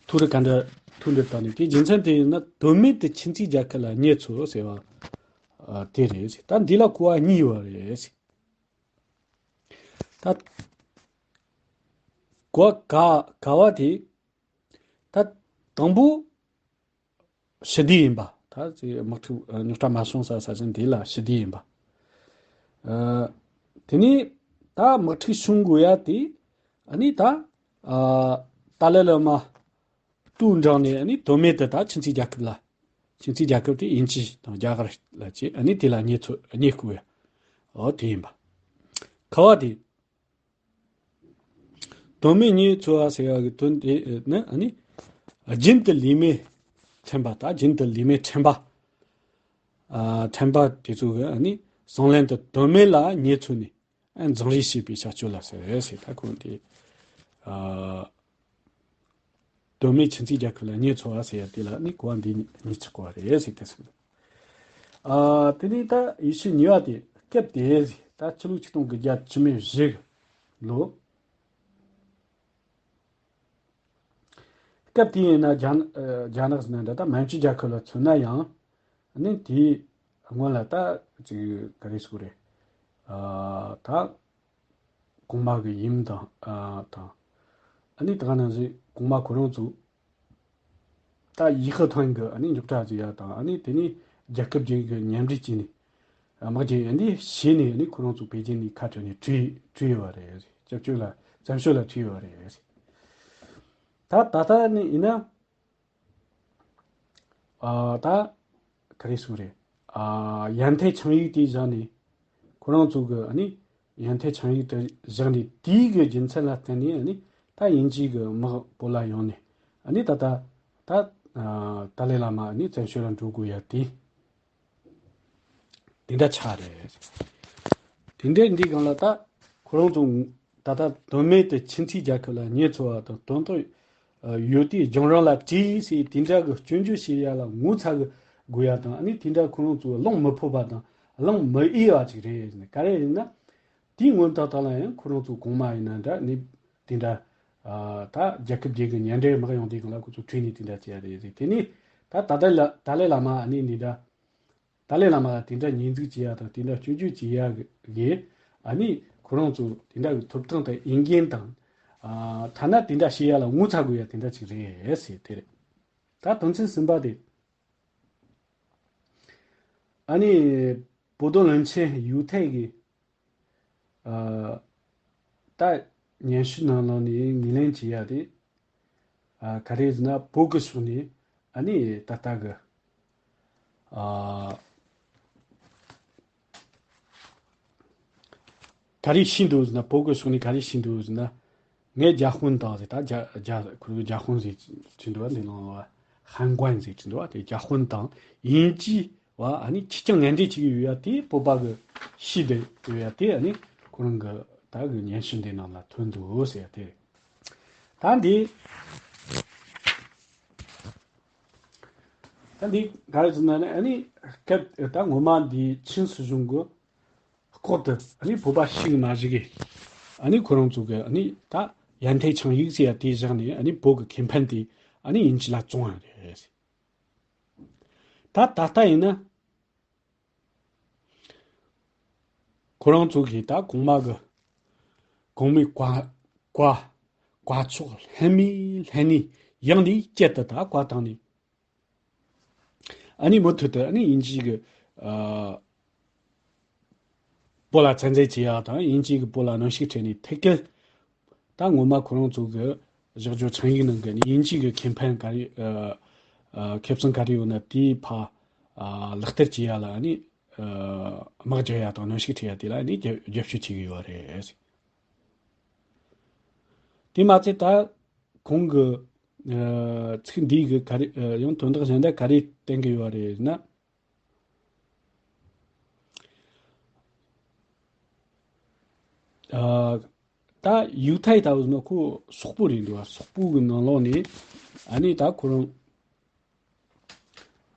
མཐོ་རུ་ག་འདྲ་མཐོ་རུ་བཏང་ནས། དེའི་རྒྱུ་མཚན་དེ་ཡིན་ན་དོན་མེད་དུ་ཁྱིམ་མཚེས་རྒྱལ་ཁབ་ལ་ཉེས་ཚོར་ཟེར་བ། ཨ། དེ་རེད་ཟེར། ད་འདི་ལ་གོ་བ་གཉིས་ཡོད་རེད་ཟེར། ད་གོ་བ་ག་ག་བ་དེ། ད་དང་པོ། ཞི་བདེ་ཡིན་པ། ད་དམག་འཁྲུག་རྙོག་དྲ་མ་བྱུང་ས་ས་ཆ་འདི་ལ་ཞི་བདེ་ཡིན་པ། ཨ། དེ་ནས་ད་དམག་འཁྲུག་བྱུང་དགོས་ཡ་དེ། ཨ་ནི་ད། ཨ། ཏཱ་ལའི་བླ་མ་ལྟོ་འགྲངས་ནས། ཨ་ནི་དོན་མེད་དུ་ད་ཁྱིམ་མཚེས་རྒྱལ་ཁབ་ལ། ཁྱིམ་མཚེས་རྒྱལ་ཁབ་དེ་དབྱིན་ཇི་དང་རྒྱ་གར་ལ་བྱས། ཨ་ནི་དེ་ལ་ཉེས་ཚོ་ཉེས་བསྐུར་ཡ། འོ་དེ་ཡིན་པ། ཁ་བ་དེ། དོན་མེད་ཉེས་ཚོར་བ་ཟེར་བ་གི་དོན་དེ་ནི། ཨ་ནི་རྒྱུན་དུ་ལས་མེད་འཕྲད་པ། ད་རྒྱུན་དུ་ལས་མེད་འཕྲད་པ། ཨ། འཕྲད་པ་དེ་ཚོ་གི་ཨ་ནི་བསམ་ལན་དུ་དོན་མེད་ལ་ཉེས་ཚོར་ནས། ཨ། འཛིང་རེས་བྱས་པའི་བྱ་སྤྱོད་ལ་ཟེར་ཟེར། ད་ཁོང་དེ། ཨ། དོན་མེད་ཁྱིམ་མཚེས་རྒྱལ་ཁབ་ལ་ཉེས་ཚོར་བ་ཟེར་ཡ་དེ་ལ་ནི་གོ་བ་འདི་གཉིས་ཆགས་པ་རེད་ཟེར་ཏེ་གསུངས། ཨ། དེ་ནས་ད་ཡེ་ཤུ་ཉེས་པ་དེ་སྐབས་དེ་ཟེར། ད་ཕྱི་ལོ་ཆིག་སྟོང་དགུ་བརྒྱ་བཅུ་མེད་བཞི་ལོ། སྐབས་དེ་ཡིན་ན་རྒྱ་ཨ་རྒྱ་ནག་ཟེར་ན་འདྲ། ད་མན་ཇུ་རྒྱལ་ཁབ་ལ་མཚོན་ན་ཡང་། ཨ་ནི་དེའི་སྔོན་ལ་ད་ཅིག་ག་རེ་ཟེར་དགོས་རེད། ཨ། ད་གོང་མ་གི་ཡུམ་དང་། ཨ། དང་། ཨ་ནི་ད་ག་ནང་བཞིན་གོང་མ་ཁོ་རང་ཚོ་ད་ཡི་ཧི་ཐང་གི་ཨ་ནི་རྙོག་དྲ་བཟོ་ཡ་དང་། ཨ་ནི་དེ་ནས་རྒྱལ་ཁབ་ཅིག་གི་མཉམ་འབྲེལ་བྱས་ནས། ཨ། དམག་རྒྱག་ཨ་ནི་བྱས་ནས། ཨ་ནི་ཁོ་རང་ཚོ་པེ་ཅིན་ནས་ཁ་བྲལ་ནས་བྲོས་བྲོས་ཡོད་པ་རེད། སྐྱབས་བཅོལ་ལ་བཙན་བྱོལ་ལ་བྲོས་ཡོད་པ་རེད། ད་ད་ལྟ་ནི་ཡིན་ན། ཨ། ད་ག་རེ་ཟེར་དགོས་རེད། ཨ། ཡན་ཐའེ་ཆིངས་ཡིག་དེ་བཞག་ནས། ཁོ་རང་ཚོ་གི་ཨ་ནི་ཡན་ཐའེ་ཆིངས་ཡིག་དེ་བཞག་ནས། དེའི་གི་རྒྱུ་མཚན་ལ་བརྟེན་ནས་ཨ་ནི་ ད་དབྱིན་ཇི་གི་དམག་བོད་ལ་ཡོང་ནས་ཨ་ནི་ད་ལྟ་ད་ཨ་ཏཱ་ལའི་བླ་མ་ཨ་ནི་བཙན་བྱོལ་ལ་འགྲོ་དགོས་ཡ་དེ། དེ་འདྲ་ཆགས་རེད། དེ་འདྲ་འདི་སྒང་ལ་ད་ཁོ་རང་ཚོ་ད་ལྟ་དོན་མེད་དུ་ཕྱི་འཐེན་རྒྱལ་ཁབ་ལ་ཉེས་ཚོར་བ་དང་དོན་དག་ཡོད་དུས་རྒྱང་རིང་ལ་བྲིས་ཟེར་དེ་འདྲ་གི་སྐྱོན་བརྗོད་བྱེད་ཡ་ལ་ངོ་ཚ་གི་དགོས་ཡ་དང་ཨ་ནི་དེ་འདྲ་ཁོ་རང་ཚོ་གླེང་མི་ཕོད་པ་དང་གླེང་མི་འོས་པ་ཅིག་རེད། ག་རེ་ཡིན་ན་དེའི་སྔོན་ཐོག་ཐོག་ལ་ཡང་ཁོ་རང་ཚོ་གོང་མ་ཡིན་ན་འདྲ་ནི་དེ་འདྲ་ད་རྒྱལ་ཁབ་བརྒྱད་ཀྱི་མཉམ་འབྲེལ་དམག་ཡོང་དུས་སྒང་ལ་ཁོ་ཚོ་ཁྲིད་ནས་དེ་འདྲ་བྱེད་ཡ་རེད་ཟེར། དེ་ནས་ད་ད་ལྟ་ལ་ཏཱ་ལའི་བླ་མ་ཨ་ནི་འདི་འདྲ། ཏཱ་ལའི་བླ་མ་ལ་དེ་འདྲ་ཉེས་འཛུགས་བྱེད་ཡ་དང་དེ་འདྲ་སྐྱོན་བརྗོད་བྱེད་ཡ་གི་ཨ་ནི་ཁོ་རང་ཚོ་དེ་འདྲ་གི་ཐོབ་ཐང་དང་འོས་འགན་དང་། ཨ་ཐ་ན་དེ་འདྲ་བྱེད་ཡ་ལ་ངོ་ཚ་དགོས་ཡ་དེ་འདྲ་ཅིག་རེད་ཟེར་དེ་རེད། ད་དོན་ཚན་གསུམ་པ་དེ་ཨ་ནི་བོད་དོན་བློན་ཆེན་ཡུས་ཐའེ་གི་ཨ་ད་སྙན་ཞུ་ནང་ལོགས་ནས་ངོས་ལེན་བྱེད་ཡ་དེ་ཨ་ག་རེ་ཟེར་ན་བོད་ཀྱི་ཕྱོགས་ནས་ཨ་ནི་ད་ལྟ་གི་ཨ་ག་རེ་བྱས་འདུག་ཟེར་ན་བོད་ཀྱི་ཕྱོགས་ནས་ག་རེ་བྱས་འདུག་ཟེར་ན། ངས་རྒྱ་དཔོན་དང་ཟེར་ད་རྒྱ་རྒྱ་ཁོ་རྒྱ་དཔོན་ཟེར་བྱས་འདུག་བ། འདི་ནང་ཧན་གོན་ཟེར་བྱས་འདུག་བ། དེ་རྒྱ་དཔོན་དང་དབྱིན་ཇི་བ་ཨ་ནི་ཁྱི་སྤྱང་ངན་འབྲེལ་བྱེད་ཀྱི་ཡོད་ཡ་དེ་བོད་པ་གི་ཤེས་བསྡད་ཡོད་ཡ་དེ་ཨ་ནི་ཁོ་རང་གི་ད་གི་སྙན་ཞུ་འདི་ནང་ལ་ཐོན་འདུག་ཟེར་ཡ་དེ་རེད། ད་འདི་ད་འདི་ག་རེ་ཟེར་ན་ནི་ཨ་ནི་སྐབས་ད་ངོ་མ་འདི་ཆིན་སྲིད་གཞུང་གི་ལྐོག་ཏུ་ཨ་ནི་བོད་པ་ཞིག་མ་ཞིག་གིས་ཨ་ནི་ཁོ་རང་ཚོ་གི་ཨ་ནི་ད་ཡན་ཐའེ་ཆིང་ཡིག་ཟེར་ཡ་དེ་བཞག་ནས་ཨ་ནི་བོད་གི་ཁེ་ཕན་དེ་ཨ་ནི་དབྱིན་ཇི་ལ་བཙོང་ཡ་རེད། ད་ད་ལྟ་ཡིན་ན་ཁོ་རང་ཚོ་གིས་ད་གོང་མ་གི་གོང་མའི་བཀའ་བཀའ་བཀའ་ཕྱོགས་ལྷན་མི་ལྷན་ནས་ཡང་ནས་བསྐྱར་དུ་ད་བཀའ་བཏང་ནས། ཨ་ནི་མུ་མཐུད་དུ་ཨ་ནི་དབྱིན་ཇི་གི་ཨ་བོད་ལ་བཙན་འཛུལ་བྱེད་ཡག་དང་དབྱིན་ཇི་གི་བོད་ལ་གནོན་ཤུགས་སྤྲད་ནས་ཐད་ཀར་ད་ངོ་མ་ཁོ་རང་ཚོ་གི་བཞག་རྒྱུ་ཆིངས་ཡིག་ནང་གི་ཨ་ནི་དབྱིན་ཇི་གི་ཁེ་ཕན་ག་རེ་ཨ་ཨ་ཁེ་བཟང་ག་རེ་ཡོད་ན་དེའི་ཕ་ཨ་ལག་བསྟར་བྱེད་ཡག་ལ་ཨ་ནི་ཨ་དམག་རྒྱག་ཡག་དང་གནོན་ཤུགས་སྤྲད་ཡག་དེ་ལ་ཨ་ནི་རྒྱབ་རྒྱབ་སྐྱོར་བྱེད་ཀྱི་ཡོད་རེད། དེ་མ་ཚད་ད་གོང་གི་ཨ་ཚིག་འདི་གི་ག་རེ་ཨ་ཡང་དོན་དག་གཞན་དག་ག་རེ་བསྟན་གི་ཡོད་རེད་ན། ཨ་ད་ཡུས་ཐའེ་ལྟ་བུ་ནི་ཁོ་སོག་པོ་རེད་འདུག་བ། སོག་པོ་གི་ནང་ལོགས་ནས་ཨ་ནི་ད་ཁོ་རང་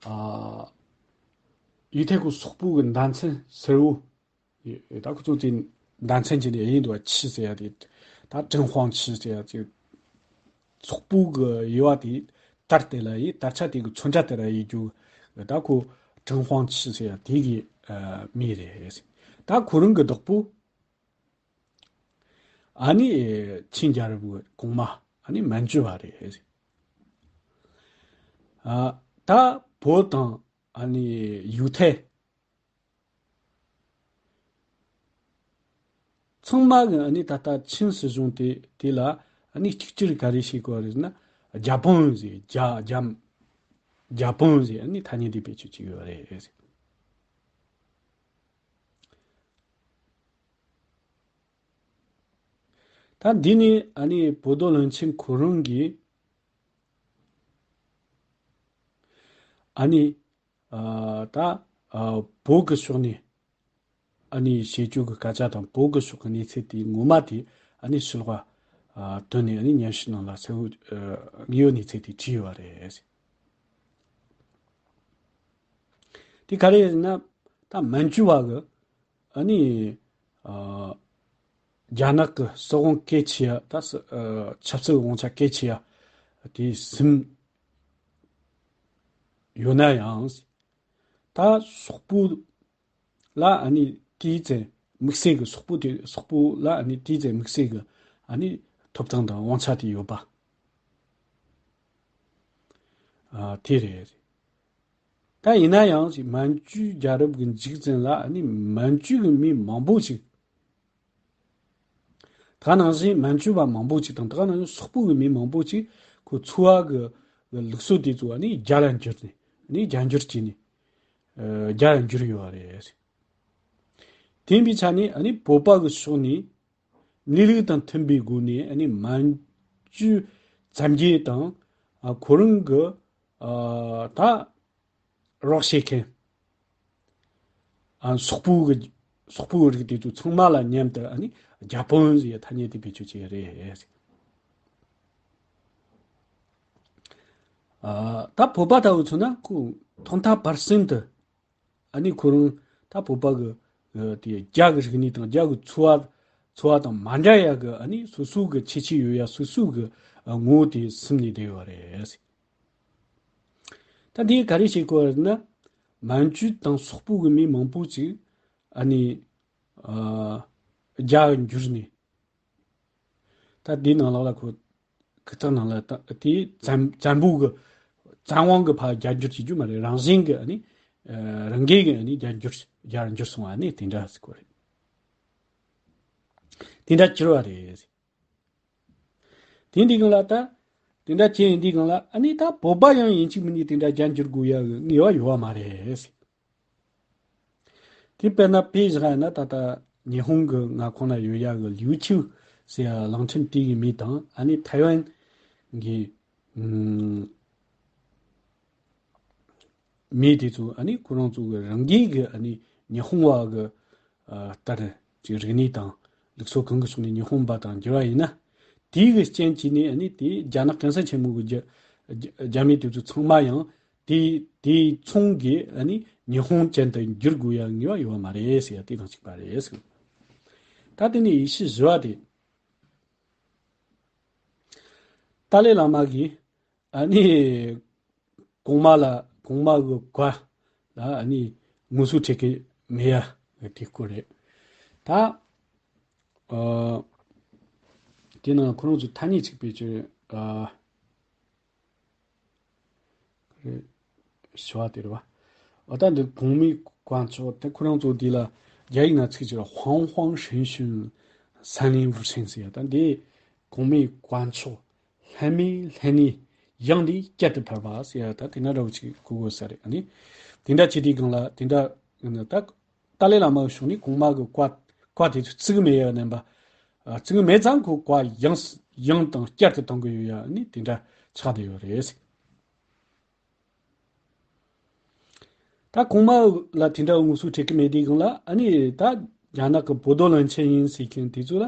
ཨ་ཡུས་ཐའེ་ཁོ་སོག་པོ་གི་མདའ་མཚན་སེར་བོ། ད་ཁོ་ཚོ་དེ་མདའ་མཚན་གྱི་ནི་ཡིན་འདུག་བ། ཆི་ཟེར་ཡ་དེ་ད་ཀྲིན་ཧྥང་ཆི་ཟེར་ཡ་དེ་སོག་པོ་གི་དབྱེ་བ་དེ་དར་དེ་ལ་ཡི་དར་ཆ་དེ་གི་མཚོན་ཆ་དེ་ལ་ཡི་རྒྱུ་ད་ཁོ་ཀྲིན་ཧྥང་ཆི་ཟེར་ཡ་དེ་གི་མི་རེད། ད་ཁོ་རང་གི་བདག་པོ་ཨ་ནི་ཆིན་རྒྱལ་རབས་གི་གོང་མ་ཨ་ནི་མན་ཇུ་བ་རེད། ཨ་ད་བོད་དང་ཨ་ནི་ཡུས་ཐའེ་ཚང་མ་གི་ཨ་ནི་ད་ལྟ་ཆིན་སྲིད་གཞུང་དེ་དེ་ལ་ཨ་ནི་གཅིག་གྱུར་ག་རེ་བྱེད་དགོས་རེད་ན། རྒྱ་དཔོན་ཟེར་རྒྱ་རྒྱ་རྒྱ་དཔོན་ཟེར་ཨ་ནི་ཐ་སྙད་དེ་བེད་སྤྱོད་བྱེད་ཡོད་རེད། ད་འདི་ནི་ཨ་ནི་བོད་དོན་བློན་ཆེན་ཁོ་རང་གིས་ཨ་ནི་ཨ་ད་ཨ་བོད་ཀྱི་ཕྱོགས་ནས་ཨ་ནི་བྱེད་སྤྱོད་ཀྱི་སྐད་ཆ་དང་བོད་ཀྱི་ཕྱོགས་ཀྱི་གནས་ཚུལ་དེ་ངོ་མ་དེ་ཨ་ནི་ཕྱི་ལོགས་ཨ་བཏོན་ནས་ཨ་ནི་སྙན་ཞུ་ནང་ལ་གསལ་བོ་ཨ་དངོས་ཡོད་གནས་ཚུལ་དེ་བྲིས་ཡོད་པ་རེད། དེ་ག་རེ་ཡིན་ན་ད་མན་ཇུ་བ་གི་ཨ་ནི་ཨ་རྒྱ་ནག་གི་སྲིད་དབང་གལ་ཆེ་ཡ་ད་སྲི་ཨ་ཆབ་སྲིད་དབང་ཆ་གལ་ཆེ་ཡ་དེ་གསུམ་ཡོད་ན་ཡང་ད་སོག་པོ་ལ་ཨ་ནི་དེའི་ཚེ་དམིགས་བསལ་གི་སོག་པོ་དེ་སོག་པོ་ལ་ཨ་ནི་དེའི་ཚེ་དམིགས་བསལ་གི་ཨ་ནི་ཐོབ་ཐང་དང་དབང་ཆ་དེ་ཡོད་པ་ཨ་དེ་རེད། ད་ཡིན་ན་ཡང་ཞིག་མན་ཇུ་རྒྱལ་རབས་ཀྱི་འཇིག་ཟིན་ལ་ཨ་ནི་མན་ཇུ་གི་མི་མང་པོ་ཞིག་ད་ག་ནང་བཞིན་མན་ཇུ་བ་མང་པོ་ཞིག་དང་ད་ག་ནང་བཞིན་སོག་པོ་གི་མི་མང་པོ་ཞིག་ཁོ་ཚོ་བ་གི་གི་ལུགས་སྲོལ་དེ་ཚོ་ཨ་ནི་རྒྱ་ལ་འགྱུར་ནས་ཨ་ནི་རྒྱ་འགྱུར་བྱས་ནས་ཨ་རྒྱ་ལ་འགྱུར་ཡོད་པ་རེད། དེ་ཡིན་པའི་ཆ་ནས་ཨ་ནི་བོད་པ་གི་ཕྱོགས་ནས་གནས་ལུགས་དང་མཐུན་པའི་སྒོ་ནས་ཨ་ནི་མན་ ཇུ་བཙན་རྒྱལ་དང་། ཨ། ཁོ་རང་གི། ཨ། ད་རོགས་བྱེད་མཁན། ཨ། སོག་པོ་གི། སོག་པོའི་རིགས་དེ་ཚོ་ཚང་མ་ལ་མཉམ་དུ། ཨ་ནི་རྒྱ་དཔོན་ཟེར་ཡ་ཐ་སྙད་དེ་བེད་སྤྱོད་བྱས་རེད། ཨ། ད་བོད་པ་ལྟ་བུ་མཚོན་ན་ཁོ་ཐོག་མཐའ་བར་གསུམ་དུ། ཨ་ནི་ཁོ་རང་ད་བོད་པ་གི། ཨ། དེ་རྒྱ་གི་རིག་གནས་དང་རྒྱ་གི་འཚོ་བ། འཚོ་བ་དང་མ་འདྲ་ཡ་གི། ཨ་ནི་སོ་སོ་གི་ཁྱད་ཆོས་ཡོད་ཡ། སོ་སོ་གི། ཨ། ངོ་བོ་དེ་སིམ་ནས་བསྡད་ཡོད་རེད། ད་འདིས་ག་རེ་བྱེད་དགོས་ན། མན་ཇུ་དང་སོག་པོ་གི་མི་མང་པོ་ཅིག། ཨ་ནི། ཨ། རྒྱ་གི་འགྱུར་ནས། ད་འདི་ནང་ལོགས་ལ་ཁོ། ཁུ་ཚང་ནང་ལ་ད་དེ་བཙན། བཙན་པོ་གི། བཙན་དབང་གི་ཕར་རྒྱ་འགྱུར་བྱེད་རྒྱུ་མ་རེད། རང་བཞིན་གི། ཨ་ནི། ཨ། རང་འགན་གི། ཨ་ནི་རྒྱ་འགྱུར། རྒྱ་འགྱུར་སོང་བ། ཨ་ནི་དེ་འདྲ་ཟེར་གོ་རེད། དེ་འདྲ་གྱུར་བ་རེད། དེ་འདི་སྒང་ལ་ད། དེ་འདྲ་བྱས་ཡིན་འདི་སྒང་ལ། ཨ་ནི་ད་བོད་པ་ཡང་ཡིན་གཅིག་མིན་གཅིག་དེ་འདྲ་རྒྱ་འགྱུར་དགོས་ཡ་གི་ངེས་པ་ཡོད་བ་མ་རེད། དེ་དཔེར་ན་དཔེ་བཞག་ཡ་ན། ད་ལྟ་ཉི་ཧོང་གི་མངའ་ཁོངས་ན་ཡོད་ཡ་གི་ལིའུ་ཆིའུ་ཟེར་ཡ་གླིང་ཕྲན་དེ་གི་མི་དང་། ཨ་ནི་ཐའེ་ཝན་གི། ཨུམ། མི་དེ་ཚོ། ཨ་ནི་ཁོ་རང་ཚོ་གི་རང་གི་གི། ཨ་ནི་ཉི་ཧོང་བ་གི། ཨ། ལྟར་གྱི་རིག་གནས་དང་ལུགས་སྲོལ་གང་གི་ཕྱོགས་ནས་ཉི་ཧོང་པ་དང་འགྱུར་བ་ཡིན་ན། དེའི་གི་རྐྱེན་གྱིས་ནི། ཨ་ནི་དེ་རྒྱ་ནག་གུང་སེང་ཆེན་མོ་གི་རྒྱ། རྒྱ། རྒྱ་མི་དེ་ཚོ་ཚང་མ་ཡང་དེ། དེ་མཚུངས་ཀྱི། ཨ་ནི་ཉི་ཧོང་ཅན་དུ་འགྱུར་དགོས་ཡ་ངེས་པ་ཡོད་པ་མ་རེད་ཟེར་ཡ་དེ་དང་གཅིག་པ་རེད། ད་དེ་ནས་ཡེ་ཤུ་བཞི་བ་དེ། ཏཱ་ལའི་བླ་མ་གིས། ཨ་ནི་གོང་མ་ལ། གོང་མ་གི་བཀའ་ལ། ཨ་ནི་ངོ་སོ་ཁྲིད་ཀྱི་མེད་ཡ་དེ་སྐོར་རེད། ད། ཨ། དེ་ནང་ཁོ་རང་ཚོ་ཐ་སྙད་ཅིག་བེད་སྤྱོད། ཨ། རེད། ཞུ་བ་དེ་རེད་བ། ཨ། ད་འདི་གོང་མའི་བཀའ་མཆོག་དེ། ཁོ་རང་ཚོ་འདི་ལ་རྒྱ་ཡིག་ནང་ཚིག་ཅིག་ལ། 皇皇圣训，三令五申 ཟེར་ཡ། ད་འདི་གོང་མའི་བཀའ་མཆོག། སླད་མའི་སླད་ནས་ཡང་ནས་བསྐྱར་དུ་ཕབ་པ་ཟེར་ཡ། ད་དེ་འདྲ་འདྲ་བོ་ཅིག་གོ་དགོས་ས་རེད། ཨ་ནི་དེ་འདྲ་བྱེད་དུས་སྒང་ལ། དེ་འདྲ་ཡིན་ན་ད་ཏཱ་ལའི་བླ་མ་གི་ཕྱོགས་ནས་གོང་མ་གི་བཀའ། བཀའ་དེ་ཚོ་བརྩི་གི་མེད་ཡ་མནན་པ། ཨ། བརྩི་གི་མེད་ཙང་ཁོ་བཀའ་ཡང་། ཡང་དང་བསྐྱར་དུ་གཏོང་གི་ཡོད་ཡ། ཨ་ནི་དེ་འདྲ་ཆགས་བསྡད་ཡོད་རེད། ད་གོང་མ་ལ་དེ་འདྲ་ངོ་སོ་ཁྲིད་ཀྱི་མེད་དུས་སྒང་ལ། ཨ་ནི་ད་རྒྱ་ནག་གི་博多论签 ཡིན་ཟེར་མཁན་དེ་ཚོ་ལ།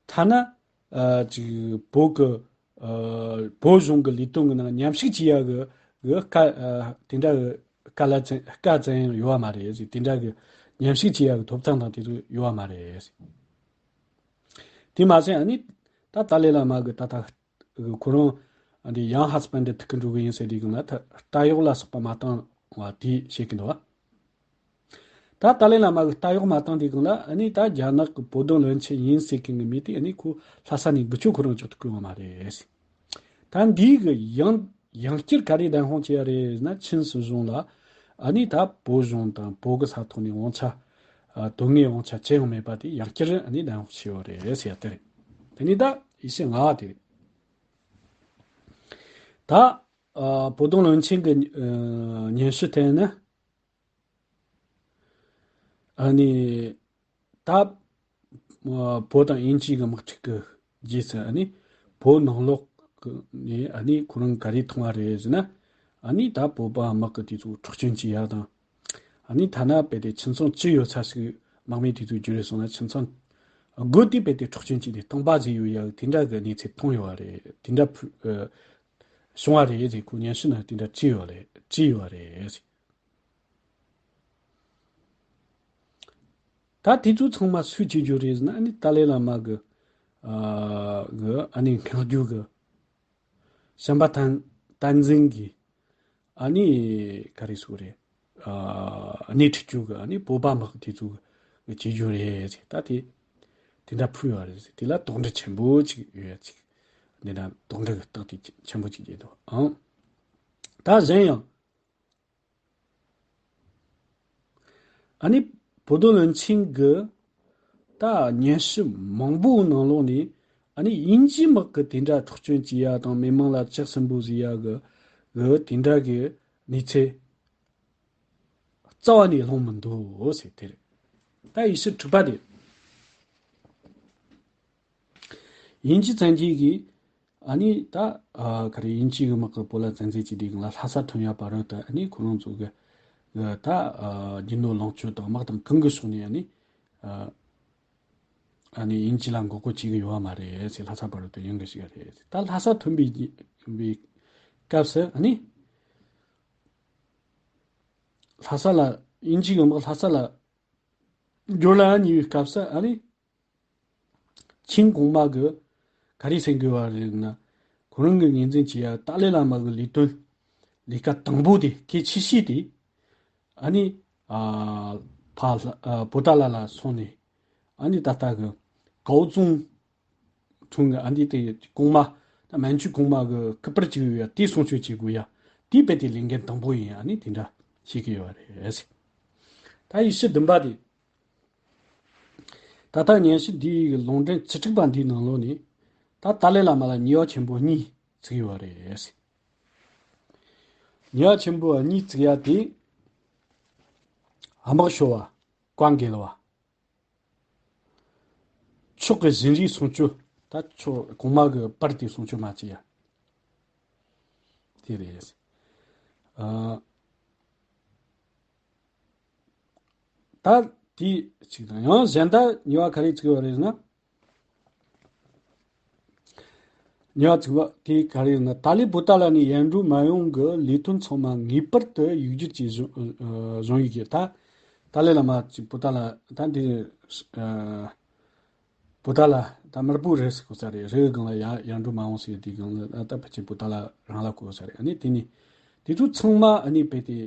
ཐ་ན། ཨ། ཅིག་བོད་ཀྱི། ཨ། བོད་གཞུང་གི་ལས་དོན་གྱི་ནང་མཉམ་ཞུགས་བྱེད་ཡ་གི། གི་བཀའ། ཨ། དེ་འདྲ་གི་བཀའ་ལ་བཙན། བཀའ་བཙན་ཡང་ཡོད་པ་མ་རེད་ཟེར། དེ་འདྲ་གི་མཉམ་ཞུགས་བྱེད་ཡ་གི་ཐོབ་ཐང་དང་དེ་ཚོ་ཡོད་པ་མ་རེད་ཟེར། དེ་མ་ཟད། ཨ་ནི་ད་ཏཱ་ལའི་བླ་མ་གི་ད་ལྟ་ཁོ་རང་འདི་ཡང་ཧ་སི་པན་ཌི་ཐུག་གི་འགྲོ་གི་ཡིན་ཟེར་དུས་སྒང་ལ། ད་ལྟ་གཡོག་ལ་སོགས་པ་མ་བཏང་བ་དེ་བཤད་ཀྱི་འདུག་བ། ད་ཏཱ་ལའི་བླ་མ་གི་ལྟ་གཡོག་མ་བཏང་དུས་སྒང་ལ། ཨ་ནི་ད་རྒྱ་ནག་གི་博多论签 ཡིན་ཟེར་མཁན་གྱི་མི་དེ། ཨ་ནི་ཁོ་ལྷ་ས་ནས་འབུད་ཆོག་ཁོ་རང་ཅོག་ཏུ་བསྐོས་པ་མ་རེད། ད་འདི་གི་ཡང་། ཡང་བསྐྱར་ག་རེ་བདེན་དཔང་བྱེད་ཡ་རེད་ཟེར་ན། ཆིན་སྲིད་གཞུང་ལ། ཨ་ནི་ད་བོད་གཞུང་དང་བོད་གི་ས་ཐོག་ནས་དབང་ཆ། ཨ། དོན་གཉེར་དབང་ཆ་ཅི་ཡང་མེད་པ་དེ་ཡང་བསྐྱར། ཨ་ནི་བདེན་དཔང་བྱས་ཡོད་རེད་ཟེར་ཡ་དེ་རེད། དེ་ནས་ད་ཡེ་ཤུ་ལྔ་བ་དེ་རེད། ད། ཨ། 博多论签 གི། ཨ། སྙན་ཞུ་དེ་ནི། ཨ་ནི་ད། ཨ། བོད་དང་དབྱིན་ཇི་གི་དམག་འཁྲུག་གི་རྗེས་སུ། ཨ་ནི་བོད་ནང་ལོགས་ནས། ཨ་ནི་ཁོ་རང་ག་རེ་མཐོང་བ་རེད་ཟེར་ན། ཨ་ནི་ད་བོད་པ་དམག་གི་དེ་ཚོ་འཕྲོག་བཅོམ་བྱེད་ཡ་དང་། ཨ་ནི་ཐ་ན་རྦད་དེ་ཁྱིམ་ཚང་བཅུ་ཡོད་ས་ཞིག་དམག་མི་དེ་ཚོས་བསྒྱུར་སོང་ན། ཁྱིམ་ཚང་དགུ་དེ་རྦད་དེ་འཕྲོག་བཅོམ་བྱས་ནས་སྟོང་པ་བཟོས་ཡོད་ཡ། དེ་འདྲ་གི་གནས་ཚུལ་མཐོང་ཡོད་བ་རེད། དེ་འདྲ་ཕུ། ཨ། བྱུང་བ་རེད་ཟེར། ཁོ་སྙན་ཞུ་ནང་དེ་འདྲ་བྲིས་ཡོད་རེད། བྲིས་ཡོད་རེད་ཟེར། ད་དེ་ཚོ་ཚང་མ་སུས་བྱེད་རྒྱུ་རེད་ཟེར་ན། ཨ་ནི་ཏཱ་ལའི་བླ་མ་གི། ཨ། གི། ཨ་ནི་མངགས་རྒྱུ་གི་བྱམས་པ་བསྟན། བསྟན་འཛིན་གྱིས། ཨ་ནི་ག་རེ་ཟེར་དགོས་རེད། ཨ། སྣེ་ཁྲིད་རྒྱུ་གི། ཨ་ནི་བོད་པ་དམག་དེ་ཚོ་གི་བྱེད་རྒྱུ་རེད་ཟེར། ད་དེ་དེ་འདྲ་ཕུལ་བ་རེད་ཟེར། དེ་ལ་དོགས་འདྲི་ཆེན་པོ་ཅིག་ཡོད་ཅིག། འདི་འདྲ་དོགས་འདྲི་གི་རྟགས་དེ་ཆེན་པོ་ཅིག་རྒྱས་འདུག་ཨང་། ད་གཞན་ཡང་། ཨ་ནི་博多论签 གི་ད་སྙན་ཞུ་མང་པོའི་ནང་ལོགས་ནས། ཨ་ནི་དབྱིན་ཇིའི་དམག་གི་དེ་འདྲ་འཕྲོག་བཅོམ་བྱེད་ཡ་དང་། མི་མང་ལ་ལྕགས་སྲིན་པོ་བཟོ་ཡ་གི། གི་དེ་འདྲ་གི་གནས་ཚུལ་རྩ་བ་ནས་སློང་མི་འདུག་ཟེར། དེ་རེད། ད་ཡེ་ཤུ་དྲུག་པ་དེ། དབྱིན་ཇི་བཙན་རྒྱལ་གྱིས་ ཨ་ནི་ད་ཨ་ག་རེ་དབྱིན་ཇི་གི་དམག་གིས་བོད་ལ་བཙན་འཛུལ་བྱས་དུས་སྒང་ལ་ལྷ་ས་ཐོན་ཡ་བར་དུ་ཨ་ནི་ཁོ་རང་ཚོ་གི་གི་ད་ཨ་རྒྱུ་ནོར་ལོངས་སྤྱོད་དང་དམག་དང་གང་གི་ཕྱོགས་ནས་ཨ་ནི་ཨ་ཨ་ནི་དབྱིན་ཇི་ལ་མགོ་སྐོར་བྱེད་གི་ཡོད་བ་མ་རེད་ཟེར། ལྷ་ས་བར་དུ་ཡོང་གི་ཞིག་རེད། ད་ལྷ་ས་ཐོན་པའི་ཐོན་པའི་སྐབས་སུ་ཨ་ནི་ལྷ་ས་ལ་དབྱིན་ཇི་གི་དམག་ལྷ་ས་ལ་འབྱོར་ལ་ཉེ་བའི་སྐབས་སུ་ཨ་ནི་ཆིང་གོང་མ་གི་ག་རེ་ཟེར་དགོས་བ་རེད་ན། ཁོ་རང་གི་ངོས་འཛིན་བྱེད་ཡ་ཏཱ་ལའི་བླ་མ་གི་ལས་དོན་ལས་ཀ་དང་པོ་དེ་གལ་ཆེ་ཤོས་དེ་ཨ་ནི་ཨ་ཕ་ལྷ་ཨ་བོ་ཏཱ་ལ་ལ་སོང་ནས་ཨ་ནི་ད་ལྟ་གི་ཀའོ་ཙུང་ཁྲུང་གི་ཨ་འདི་དེ་གོང་མ་ད་མན་ཇུ་གོང་མ་གི་སྐུ་པར་ཅིག་ཡོད་ཡ་དེ་སྲུང་སྐྱོབ་བྱེད་དགོས་ཡ། དེ་རྦད་དེ་ལས་འགན་དང་པོ་ཡིན། ཨ་ནི་དེ་འདྲ་བྱེད་ཀྱི་ཡོད་རེད། ད་ཡེ་ཤུ་བདུན་པ་དེ། ད་ལྟ་སྙན་ཞུ་འདིའི་ལུང་འདྲེན་བཅུ་དྲུག་པ་འདིའི་ནང་ལོགས་ནས་ད་ཏཱ་ལའི་བླ་མ་ལ་ཉེས་པ་ཆེན་པོ་གཉིས་བཙུགས་ཡོད་རེད། ཉེས་པ་ཆེན་པོ་གཉིས་བཙུགས་ཡ་དེ། དམག་ཤོར་བ། བཀའ་འགལ་བ། ཕྱོགས་ཀྱི་བཞིན་རས་སྲུང་སྐྱོབ། ད་ཕྱོགས་གོང་མ་གི་པར་དེ་སྲུང་སྐྱོབ་མ་བྱེད་ཡ། དེ་རེད། ཨ། ད་དེ་གཅིག་དང་། ཡང་གཞན་དག་ཉེས་པ་ག་རེ་བཙུགས་ཡོད་རེད་ཟེར་ན། ཉེས་པ་བཙུགས་པ་དེ་ག་རེ་ཡིན་ན། ཏཱ་ལའི་བོ་ཏཱ་ལ་ནས་ཡར་འགྲོ་མ་ཡོང་གི་ལས་དོན་ཚང་མ་ངེས་པར་དུ་ཡིག་སྒྱུར་གྱིས་བཟུང་ཨ་བཟུང་ཡིག་གི། ད་ཏཱ་ལའི་བླ་མ་ཅིག་བོ་ཏཱ་ལ་ད་འདི་ཨ་བོ་ཏཱ་ལ་ད་དམར་པོ་རེད་ཟེར་གོ་ས་རེད། རེད་སྒང་ལ་ཡར་ཡར་འགྲོ་མ་འོང་ཟེར་དེ་སྒང་ལ་ད་ཕལ་ཆེར་བོ་ཏཱ་ལ་རང་ལ་གོ་ས་རེད། ཨ་ནི་དེ་ནི་དེ་ཚོ་ཚང་མ་ཨ་ནི་རྦད་དེ་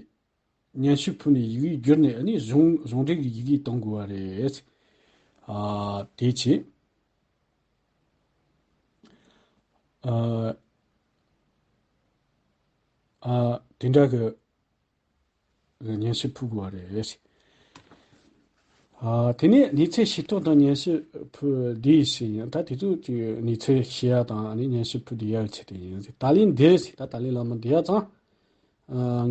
སྙན་ཞུ་ཕུལ་ནས་ཡི་གེ་བསྒྱུར་ནས་ཨ་ནི་གཞུང་གཞུང་འབྲེལ་གྱི་ཡི་གེ་གཏོང་དགོས་པ་རེད། ཨ་དེ་བྱས། ཨ་ཨ་དེ་འདྲ་གི་སྙན་ཞུ་ཕུལ་དགོས་པ་རེད། ཨ་དེ་ནས་གནས་ཚུལ་ཤེས་རྟོགས་དང་སྙན་ཞུ་ཕུལ་འདི་ཞིག་ཡིན། ད་དེ་ཚོ་གི་གནས་ཚུལ་ཤེས་ཡ་དང་ཨ་ནི་སྙན་ཞུ་ཕུལ་བསྡད་ཡ་ཆེད་དུ་ཡིན། ད་ལན་འདིར་ད་ཏཱ་ལའི་བླ་མ་འདི་ཡ་ཚང་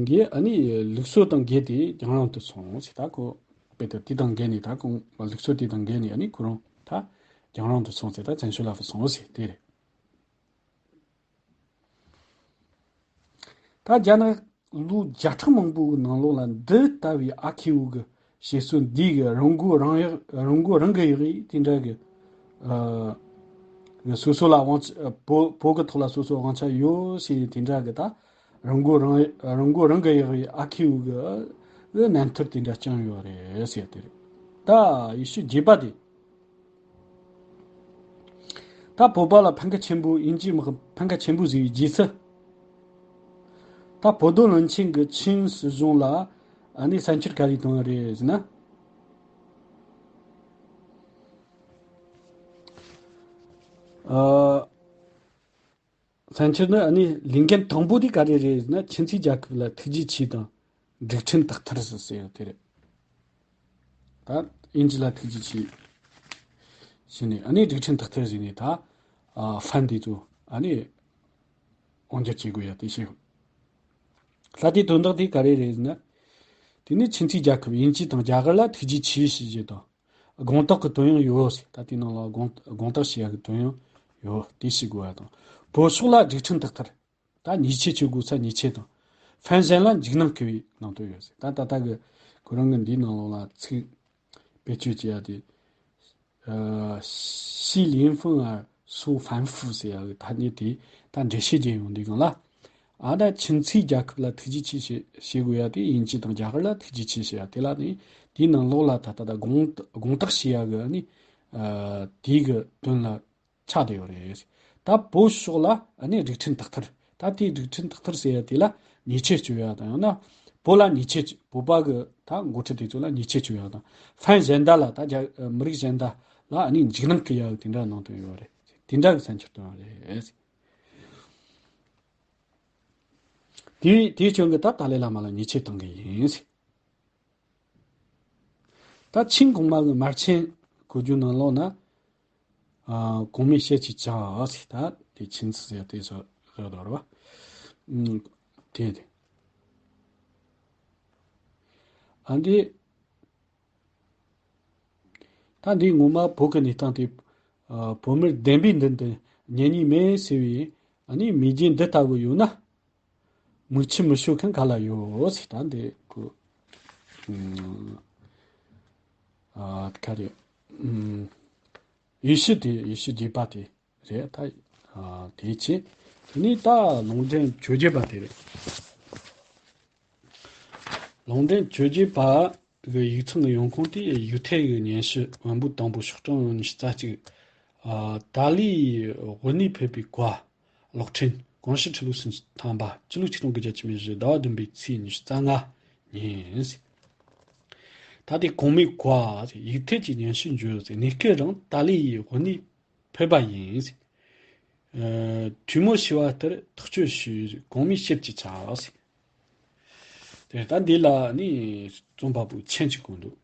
གིས་ཨ་ནི་ལུགས་སྲོལ་དང་འགལ་ཏེ་རྒྱང་རིང་དུ་སོང་ཟེར། ད་ཁོ་དཔེ་དེ་དེ་དང་འགལ་ནས་ད་ཁོང་ལུགས་སྲོལ་དེ་དང་འགལ་ནས་ཨ་ནི་ཁོ་རང་ད་རྒྱང་རིང་དུ་སོང་ཟེར། ད་བཙན་བྱོལ་ལ་སོང་ཟེར་དེ་རེད། ད་རྒྱ་ནག་ལོ་བརྒྱ་ཕྲག་མང་པོའི་ནང་ལོགས་ལ་འདི་ལྟ་བུའི་ཨ་ཁེ་བོ་གི་བྱེད་སྲོལ་འདི་གི་རང་མགོ་རང་ཡག་རང་མགོ་རང་གིས་ཡག་ཡིག་དེ་འདྲ་གི་ཨ་གི་སོ་སོ་ལ་དབང་ཆ་བོད་བོད་གི་ཐོག་ལ་སོ་སོ་དབང་ཆ་ཡོད་ཟེར་དེ་འདྲ་གི་ད་རང་མགོ་རང་རང་མགོ་རང་གིས་ཡག་ཡིག་ཨ་ཁེ་བོ་གི་གི་རྣམ་ཐར་དེ་འདྲ་བསྐྱངས་ཡོད་རེད་ཟེར་དེ་རེད། ད་ཡེ་ཤུ་བརྒྱད་པ་དེ། ད་བོད་པ་ལ་ཕན་ཁ་ཆེན་པོ། དབྱིན་ཇིའི་དམག་ཕན་ཁ་ཆེན་པོ་ཟིག་རྗེས་སུ། ད་བོད་དོན་བློན་ཆེན་གྱིས་ཆིན་སྲིད་གཞུང་ལ་ཨ་ནི་བསམ་འཆར་ག་རེ་བཏོན་པ་རེད་ཟེར་ན། ཨ་བསམ་འཆར་ནི་ཨ་ནི་ལས་འགན་དང་པོ་དེ་ག་རེ་རེད་ཟེར་ན། ཆིན་ཚུའི་རྒྱལ་ཁབ་ལ་ཐུགས་རྗེ་ཆེ་དང་། སྒྲིག་ཁྲིམས་དག་ཐེར་ཟེར་ཟེར་ཡོད་དེ་རེད། ད་དབྱིན་ཇི་ལ་ཐུགས་རྗེ་ཆེ་ཞུས་ནས་ཨ་ནི་སྒྲིག་ཁྲིམས་དག་ཐེར་ཟེར་ནས་ད་ཨ་ཧྥན་དེ་ཚོ་ཨ་ནི་དབང་སྒྱུར་བྱེད་དགོས་ཡ་དེ་བཤད། ད་དེ་དོན་དག་དེ་ག་རེ་རེད་ཟེར་ན། དེ་ནི་ཆིན་ཚུའི་རྒྱལ་ཁབ་དབྱིན་ཇི་དང་རྒྱ་གར་ལ་ཐུགས་རྗེ་ཆེ་ཞུ་རྒྱུ་དང་། དགོངས་དག་གི་དོན་ཡང་ཡོད་ཟེར། ད་དེ་ནང་ལ་དགོངས་དགོངས་དག་བྱེད་ཡ་གི་དོན་ཡང་ཡོད་དེ་ཞུ་དགོས་ཡ་དང་། བོད་ཕྱོགས་ལ་སྒྲིག་ཁྲིམས་དག་ཐེར། ད་ཉེས་ཆད་གཅོད་དགོས་ས་ཉེས་ཆད་དང་། ཧྥན་གཞན་ལ་འཇིགས་སྣང་སྐུལ་བའི་ནང་དོན་ཡོད་ཟེར། ད་ད་ལྟ་གི་ཁོ་རང་གི་འདིའི་ནང་ལོགས་ལ་ཚིག་བེད་སྤྱོད་བྱེད་ཡ་དེ། ཨ་ཞི་ལིན་ཧྥུང་ཨ་སུ་ཧྥན་ཧྥུ་ཟེར་ཡ་གི་ཐ་སྙད་དེ་ད་འགྲེལ་བཤད་བརྒྱབ་ཡོང་དུས་སྒང་ལ། ཨ་ད་ཆིན་ཚུའི་རྒྱལ་ཁབ་ལ་ཐུགས་རྗེ་ཆེ་ཞེས་བྱེད་དགོས་ཡ་དེ་དབྱིན་ཇི་དང་རྒྱ་གར་ལ་ཐུགས་རྗེ་ཆེ་ཞེས་ཡ་དེ་ལ་ནི་དེའི་ནང་ལོགས་ལ་ད་ད་ད་དགོངས་དགོངས་དག་བྱེད་ཡ་གི་ནི་ཨ་དེའི་གི་དོན་ལ་ཆགས་བསྡད་ཡོད་རེད། ད་བོད་ཕྱོགས་ལ་ཨ་ནི་སྒྲིག་ཁྲིམས་དག་ཐེར། ད་དེའི་སྒྲིག་ཁྲིམས་དག་ཐེར་ཟེར་ཡ་དེ་ལ་ཉེས་ཆད་གཅོད་ཡ་དང་། ཡང་ན་བོད་ལ་ཉེས་ཆད་བོད་པ་གི་ད་འགོ་ཁྲིད་དེ་ཚོ་ལ་ཉེས་ཆད་གཅོད་ཡ་དང་། ཧྥན་གཞན་དག་ལ་ད་རྒྱ་མི་རིགས་གཞན་དག་ལ་ཨ་ནི་འཇིགས་སྣང་སྐུལ་ཡ་གི་དེ་འདྲ་ནང་དོན་ཡོད་རེད། དེ་འདྲ་གི་བསམ་འཆར་བཏོན་ཡོད་རེད། དེ་དེའི་རྐྱེན་གྱིས་ད་ཏཱ་ལའི་བླ་མ་ལ་ཉེས་ཆད་གཏང་གི་ཡིན། ད་ཆིང་གོང་མ་གི་དམར་ཆེན་གོ་རྒྱུ་ནང་ལོགས་ན། ཨ་གོང་མའི་ཞལ་གྱིས་བཅགས་ཟེར། ད་དེ་ཆིང་ཙི་ཟེར་དེ་ཚོ་རེད་དོ་རེད་བ། ཨུམ། དེ་དེ། ཨ་འདི། ད་འདི་ངོ་མ་བོད་ཀྱི་གནས་སྟངས་དེ། ཨ་བོད་མིར་བདེན་པའི་མདུན་དུ་ ཉན་ནི་མེད་ཟེར་བའི་ཨ་ནི་མི་རྒྱུད་འདི་ལྟ་བུ་ཡོད་ན། མིག་ཆུ་མི་ཤོར་མཁན་ག་ལ་ཡོད་ཟེར། ད་འདི་ཁོ། ཨ་ག་རེ། ཡེ་ཤུ་དེ་ཡེ་ཤུ་རྒྱུད་པ་དེ་རེད་ད། དེའི་ཆེད། དེ་ནས་ད་ལུང་འདྲེན་བཅོ་བརྒྱད་པ་དེ་རེད། ལུང་འདྲེན་བཅོ་བརྒྱད་པ་གི་ཡིག་ཚང་གི་ཡོང་ཁུངས་དེ་ཡུ་ཐེ་གི་སྙན་ཞུ་བམ་པོ་དང་པོ་ཤོག་གྲངས་ཉི་ཤུ་རྩ་གཅིག་ཨ་ཏཱ་ལའི་དབུ་ནས་ཕེབས་པའི་བཀའ། གློག་ཕྲེང་གོང་ཞུ་ཁྲི་ལོ་སུམ་ཅུ་ཐམ་པ་སྤྱི་ལོ་ཆིག་སྟོང་དགུ་བརྒྱ་ཆིག་སྟོང་བཞི་ཟླ་བ་བདུན་པའི་ཚེས་ཉི་ཤུ་རྩ་ལྔ་ཉིན། ད་དེ་གོང་མའི་བཀའ་ཡུ་ཐེ་གི་སྙན་ཞུ་འབྱོར་ཟེར། གནས་སྐབས་རིང་ཏཱ་ལའི་ཡི་དབུ་ནས་ཕེབས་པ་ཡིན། ཨ་གྲོས་མོལ་ཞུ་བ་ལྟར་ཐག་གཅོད་ཞུས། གོང་མའི་ཞབས་ཀྱིས་བཅགས། དེ་ལྟར་འདི་ལ་ནི་རྩོམ་པ་པོའི་མཆན་གཅིག་བཀོད་འདུག་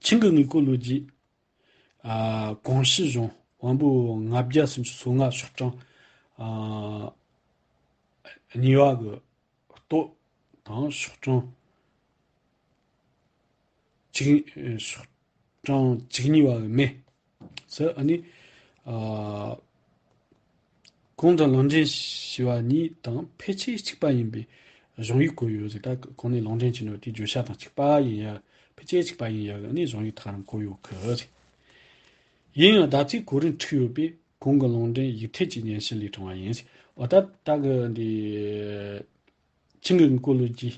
ཆིང་གི་དངུལ་སྒོར་ལོ་རྒྱུས། ཨ་གོང་ཞུ་གཞུང་བམ་པོ་ལྔ་བརྒྱ་སུམ་ཅུ་སོ་ལྔ་ཤོག་གྲངས་ཨ་གཉིས་པ་གི་ལྟོ་དང་ཤོག་གྲངས་གཅིག་ཤོག་གྲངས་བཅུ་གཉིས་པ་གི་མེ་སུ་ཨ་ནི་ཨ་གོང་དུ་ལུང་འདྲེན་ཞུས་པ་གཉིས་དང་ཕལ་ཆེར་གཅིག་པ་ཡིན་པའི་གཞུང་ཡིག་བཀོད་ཡོད་ཟེར། ད་གོང་ནས་ལུང་འདྲེན་བྱས་ནོ་དེའི་བརྗོད་བྱ་དང་གཅིག་པ་ཡིན་ཡ། ཕལ་ཆེར་གཅིག་པ་ཡིན་ཡ་གི་ཨ་ནི་གཞུང་ཡིག་ཐག་རིང་བཀོད་ཡོད་གི་ཟེར། ཡིན་ཡང་ཟླ་ཚེས་གོ་རིམ་འཁྲིགས་ཡོད་པས་གོང་གི་ལུང་འདྲེན་ཡུ་ཐེ་གི་སྙན་ཞུ་ལས་དྲངས་པ་ཡིན་ཟེར། འོ་ད་ད་གི་འདི། ཆིང་གི་དངུལ་སྒོར་ལོ་རྒྱུས་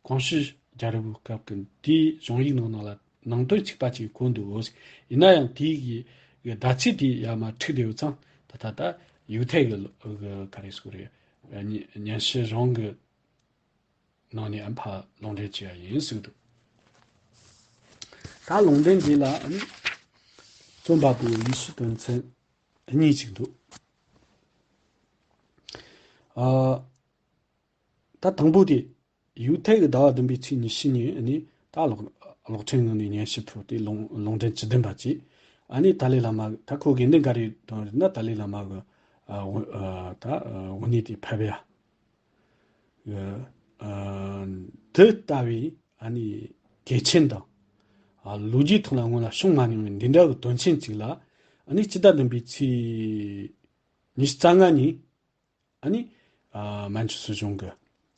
གོང་ཞུ་རྒྱག་རེས་པའི་སྐབས་ཀྱི་འདིའི་གཞུང་ཡིག་ནང་ནང་ལ་ནང་དོན་གཅིག་པ་གཅིག་བཀོད་འདུག་ཡིན་ན་ཡང་དེའི་གི་གི་ཟླ་ཚེས་དེ་ཡར་མར་འཁྲིགས་བསྡད་ཡོད་ཙང་ད་ད་ད་ཡུ་ཐེ་གི་གི་ག་རེ་ཟེར་དགོས་རེད། སྙན་ཞུ་རང་གི་ནང་ནས་ཨ་ཕ་ལུང་འདྲེན་བྱས་པ་ཡིན་ཟེར་འདུག་ད་ལུང་འདྲེན་འདི་ལ་ཨ་ནི་རྩོམ་པ་པོའི་ཡིག་ཆའི་དོན་ཚན་གཉིས་ཅིག་འདུག་ཨ། ད་དང་པོ་དེ། ཡུ་ཐེ་གི་ཟླ་བ་བདུན་པའི་ཚེས་ཉི་ཤུ་ཉིན་ནི་ད་གློག་གློག་ཕྲེང་ངང་ནས་སྙན་ཞུ་ཕུལ་ཏེ་ལུང་ལུང་འདྲེན་བཅུ་བདུན་པ་བྱས། ཨ་ནི་ཏཱ་ལའི་བླ་མ་ད་ཁོ་དགེ་འདུན་ག་རེ་དང་རེད་ན་ཏཱ་ལའི་བླ་མ་གི་ཨ་འོ་ཨ་ད་ཨ་འོ་ནི་དེ་ཕེབས་ཡ། ཨ་འདི་ལྟ་བུའི་ཨ་ནི་གལ་ཆེན་དང་ཨ་ལོ་རྒྱུས་ཐོག་ལ་སྔོན་ལ་བྱུང་མ་མྱོང་བའི་འདི་འདྲ་གི་དོན་ཆེན་ཅིག་ལ་ཨ་ནི་སྤྱི་ཟླ་བདུན་པའི་ཚེས་ཉི་ཤུ་རྩ་ལྔ་ཉིན། ཨ་ནི། ཨ་མན་ཇུ་སྲིད་གཞུང་གི་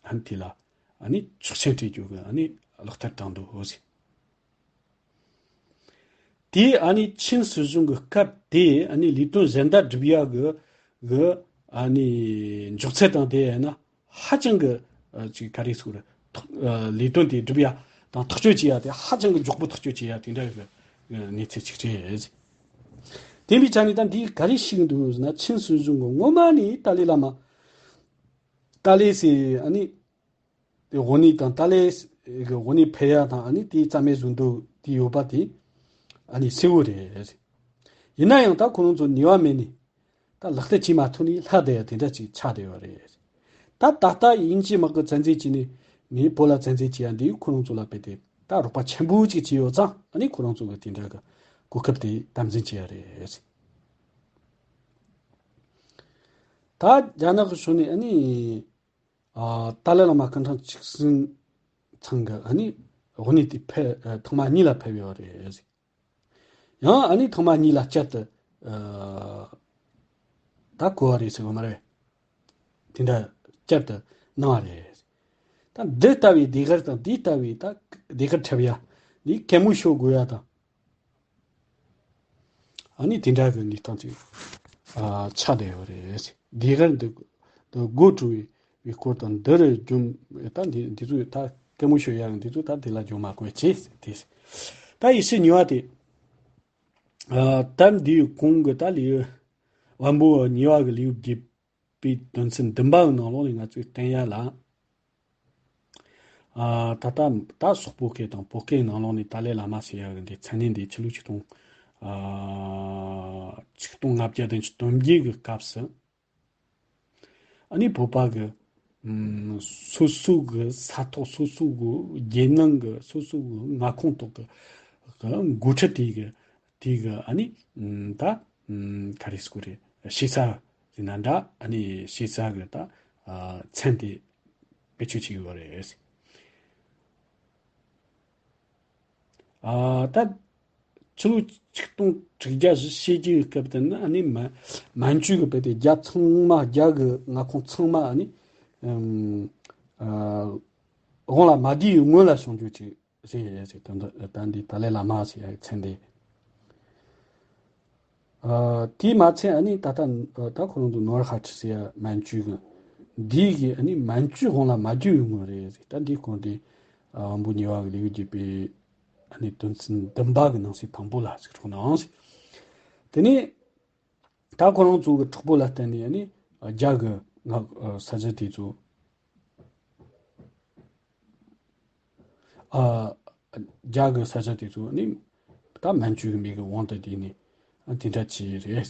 ཨ་ནི་དེ་ལ་ཨ་ནི་ཆོག་མཆན་སྤྲད་རྒྱུ་གི་ཨ་ནི་ལག་བསྟར་བཏང་འདུག་ཟེར། དེ་ཨ་ནི་ཆིན་སྲིད་གཞུང་གི་སྐབས་དེ་ཨ་ནི་ལས་དོན་གཞན་དག་སྒྲུབ་ཡ་གི་གི་ཨ་ནི་མགྱོགས་ཚད་དང་དེ་ཡིན་ན་ཧ་ཅང་གི་ཨ་ཅིག་ག་རེ་ཟེར་དགོས་རེད། ཐག་ཨ་ལས་དོན་དེ་སྒྲུབ་ཡ་དང་ཐག་གཅོད་བྱེད་ཡ་དེ་ཧ་ཅང་གི་མགྱོགས་པོ་ཐག་གཅོད་བྱེད་ཡ་དེ་འདྲ་གི་གནས་ཚུལ་ཅིག་རེད། དེ་འདྲའི་ཆ་ནས་ད་འདིས་ག་རེ་ཞིག་འདུག་ཟེར་ན་ཆིན་སྲིད་གཞུང་གི་སྔོན་མ་ནས་ཏཱ་ལའི་བླ་མ། ཏཱ་ལའི་ཟེར་ཨ་ནི། དེ་དབུ་ནས་དང་ཏཱ་ལའི་གི་དབུ་ནས་ཕེབས་ཡ་དང་ཨ་ནི་དེའི་རྩ་མེད་བཟོ་འདོད་དེ་ཡོད་པ་དེ་ཨ་ནི་གསལ་བོ་རེད། ཡིན་ན་ཡང་ད་ཁོ་རང་ཚོ་ནུས་པ་མེད་ནས་ད་ལག་བསྟར་བྱེད་མ་ཐུབ་ནས་ལྷག་བསྡད་ཡ་དེ་འདྲ་ཅིག་ཆགས་བསྡད་ཡོད་རེད། ད་ད་ལྟ་དབྱིན་ཇིའི་དམག་གི་བཙན་འཛུལ་བྱས་ནས་ངས་བོད་ལ་བཙན་འཛུལ་བྱེད་ཡ་འདི་ཁོ་རང་ཚོ་ལ་དཔེ་དེ་ད་རོགས་པ་ཆེན་པོ་ཅིག་བྱས་ཡོད་ཙང་ཨ་ནི་ཁོ་རང་ཚོ་གི་དེ་འདྲ་གི་གོ་སྐབས་དེ་དམ་འཛིན་བྱེད་ཡ་རེད། ད་རྒྱ་ནག་གི་ཕྱོགས་ནས་ཨ་ནི། ཨ་ཏཱ་ལའི་བླ་མ་སྐུ་ཕྲེང་བཅུ་གསུམ་ཚང་གི་ཨ་ནི་དབུ་ནས་དེ་ཕེབས་ཨ་ཐེངས་མ་གཉིས་ལ་ཕེབས་ཡོད་རེད། ཡང་ཨ་ནི་ཐེངས་མ་གཉིས་ལ་བསྐྱར་དུ་ཨ་ད་གོ་བ་རེད་ཟེར་གོ་མ་རེད། དེ་འདྲ་བསྐྱར་དུ་གནང་བ་རེད། ད་འདི་ལྟ་བུའི་ཟློས་གར་དང་འདི་ལྟ་བུའི་ད་ཟློས་གར་འཁྲབ་ཡ་འདི་གད་མོ་ཤོར་དགོས་ཡ་དང་། ཨ་ནི་དེ་འདྲ་གི་གནས་སྟངས་ཅིག་ཨ་ཆགས་བསྡད་ཡོད་རེད། ཟློས་གར་འདི་འདི་དགོད་བྲོ་བའི་བའི་སྐོར་དང་འདི་རུ་རྒྱུན་ད་འདི་འདི་ཚོ་ད་སྐད་མོ་ཤོར་ཡག་འདི་ཚོ་ད་འདི་ལ་རྒྱུན་མ་དགོས་ཅེས་དེ། ད་ཡེ་ཤུ་ཉི་བ་དེ་ཨ་ད་འདིའི་གོང་གི་ད་ལེའུ་བམ་པོ་ཉི་བ་གི་ལེའུ་བརྒྱད་པའི་དོན་ཚན་བདུན་པའི་ནང་ལོགས་ནས་ང་ཚོས་བསྟན་ཡ་ལ། ཨ་ད་ལྟ་ད་སོག་པོ་སྐད་དང་བོད་སྐད་ནང་ལོགས་ནས་ཏཱ་ལའི་བླ་མ་ཟེར་ཡ་གི་འདི་མཚན་གནས་འདི་ཕྱི་ལོ་ཆིག་སྟོང་ཨ་ཆིག་སྟོང་ལྔ་བརྒྱ་དང་བཅུ་བདུན་གྱི་སྐབས་སུ་ཨ་ནི་བོད་པ་གི་ཨམ་སོ་སོ་གི་ས་ཐོག་སོ་སོ་གི་རྒྱལ་ནང་གི་སོ་སོ་གི་མངའ་ཁོངས་ཐོག་གི་གི་འགོ་ཁྲིད་དེ་གི་དེ་གི་ཨ་ནི་ཨམ་ད་ཨམ་ག་རེ་ཟེར་དགོས་རེད། ཞེ་ས་ཟེར་ན་འདྲ། ཨ་ནི་ཞེ་ས་གི་ད་ཨ་མཚན་དེ་བེད་སྤྱོད་བྱེད་ཀྱི་ཡོད་རེད། ཨ་ད་ ཕྱི་ལོ་ཆིག་སྟོང་དྲུག་བརྒྱ་བཞི་བཅུ་ཞེ་བརྒྱད་ཀྱི་སྐབས་དེ་ནི་ཨ་ནི་མན་མན་ཇུ་གི་བོད་དེ་རྒྱ་ཚང་མ། རྒྱ་གི་མངའ་ཁོངས་ཚང་མ་ཨ་ནི་ཨམ་ཨ་དབང་ལ་མ་བསྡུས་པའི་སྔོན་ལ་བྱུང་རྒྱུ་ཅིག་རེད་ཟེར། ད་ད་འདི་ཏཱ་ལའི་བླ་མ་ཟེར་ཡ་གི་མཚན་དེ། ཨ་དེས་མ་ཚད་ཨ་ནི་ད་ལྟ་ད་ཁོ་རང་ཚོ་ནོར་ཧ་ཁྲི་ཟེར་ཡ་མན་ཇུ་གི་འདི་གི་ཨ་ནི་མན་ཇུ་དབང་ལ་མ་བསྡུས་པའི་སྔོན་རེད་ཟེར། ད་འདི་སྐོར་འདི་ཨ་དབང་པོ་ཉེ་བ་གི་ལེའུ་བརྒྱད་པའི་ཨ་ནི་དོན་ཚན་བདུན་པ་གི་ནང་གསེས་དང་པོ་ལ་ཟིག་རོགས་གནང་ཟིག་དེ་ནས་ད་ཁོ་རང་ཚོ་གི་གྲོགས་པོ་ལ་བརྟེན་ནས་ཨ་ནི་རྒྱ་གི་ང་ས་ཆ་དེ་ཚོ། ཨ་རྒྱ་གི་ས་ཆ་དེ་ཚོ་ནི་ད་མན་ཇུ་གི་མི་གི་དབང་དུ་བསྡུས་ནས་ཨ་དེ་འདྲ་བྱས་རེད།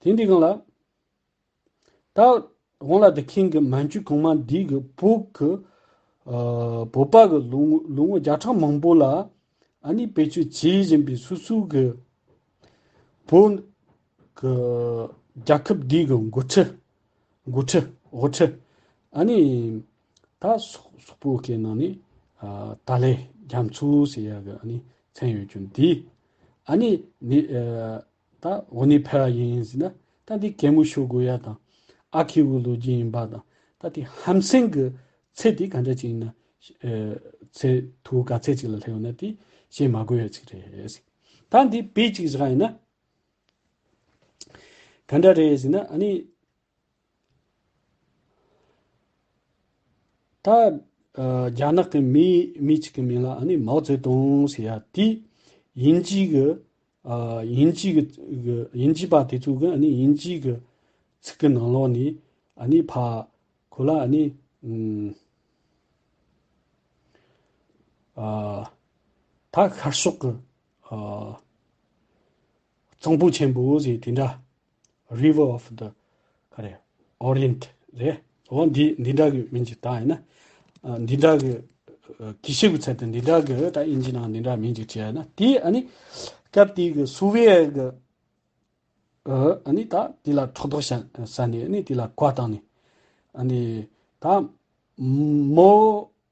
དེ་འདི་གང་ལ། ད་དབང་ལ་བསྡུ་མཁན་གྱི་མན་ཇུ་གོང་མ་འདི་གི་བོད་ཀྱི་ཨ་བོད་པ་གི་ལོ་ངོ་ལོ་ངོ་བརྒྱ་ཕྲག་མང་པོ་ལ་ཨ་ནི་བེད་སྤྱོད་བྱེད་བཞིན་པའི་སོ་སོ་གི་བོད་ཀྱི་རྒྱལ་ཁབ་འདི་གི་འགོ་ཁྲིད། འགོ་ཁྲིད་དབུ་ཁྲིད། ཨ་ནི་ད་སོག་སོག་པོའི་སྐད་ནང་ནས་ཨ་ཏཱ་ལའི་རྒྱ་མཚོ་ཟེར་ཡ་གི་ཨ་ནི་མཚན་ཡོད་རྒྱུ་འདི། ཨ་ནི་ནི་ཨ་ད་འོ་ནི་ཕལ་བ་ཡིན་ཟེར་ན། ད་འདི་གད་མོ་ཤོར་དགོས་ཡ་དང་། ཨ་ཁེ་བོ་ལོ་རྒྱུས་ཡིན་པ་དང་། ད་དེ་ཧམ་སེམས་ཀྱི་ཚད་དེ་ག་འདྲ་ཅིག་ཡིན་ན། ཨ་ཚད་མཐོ་ག་ཚད་ཅིག་ལ་སླེབས་ཡོད་ན་དེ་བཤད་མ་དགོས་ཡ་ཅིག་རེད། ད་འདི་དཔེ་ཅིག་བཞག་ཡིན་ན། ག་འདྲ་རེད་ཟེར་ན་ཨ་ནི། ད་ཨ་རྒྱ་ནག་གི་མི་མི་གཅིག་གི་མིང་ལ་ཨ་ནི་མའོ་ཙེ་ཏུང་ཟེར་ཡ་དེ་དབྱིན་ཇི་གི་ཨ་དབྱིན་ཇི་གི་གི་དབྱིན་ཇི་པ་དེ་ཚོ་གི་ཨ་ནི་དབྱིན་ཇི་གི་ཚིག་གི་ནང་ལོགས་ནས་ཨ་ནི་ཕ་ཁོ་ལ་ཨ་ནི་ཨ་ད་ཤར་ཕྱོགས་གི་ཨ་གཙང་པོ་ཆེན་པོ་ཟེར་དེ་འདྲ། River of the ག་རེ། Orient རེད། འོ་འདི་འདི་འདྲ་གི་མིང་ཅིག་བཏགས་ཡིན་ན། ཨ་འདི་འདྲ་གི་ཨ་གི་ཤེས་གི་ཚད་དུ་འདི་འདྲ་གི་ད་དབྱིན་ཇི་ནང་འདི་འདྲ་མིང་ཅིག་བྲིས་ཡ་ན། དེ་ཨ་ནི་སྐབས་དེ་གི་སོ་ཝི་ཡེ་གི་ཨ་ཨ་ནི་ད་དེ་ལ་ཕྲག་དོག་བྱ་ས་ནས་ཨ་ནི་དེ་ལ་བཀའ་བཏང་ནས། ཨ་ནི་ད་མོ་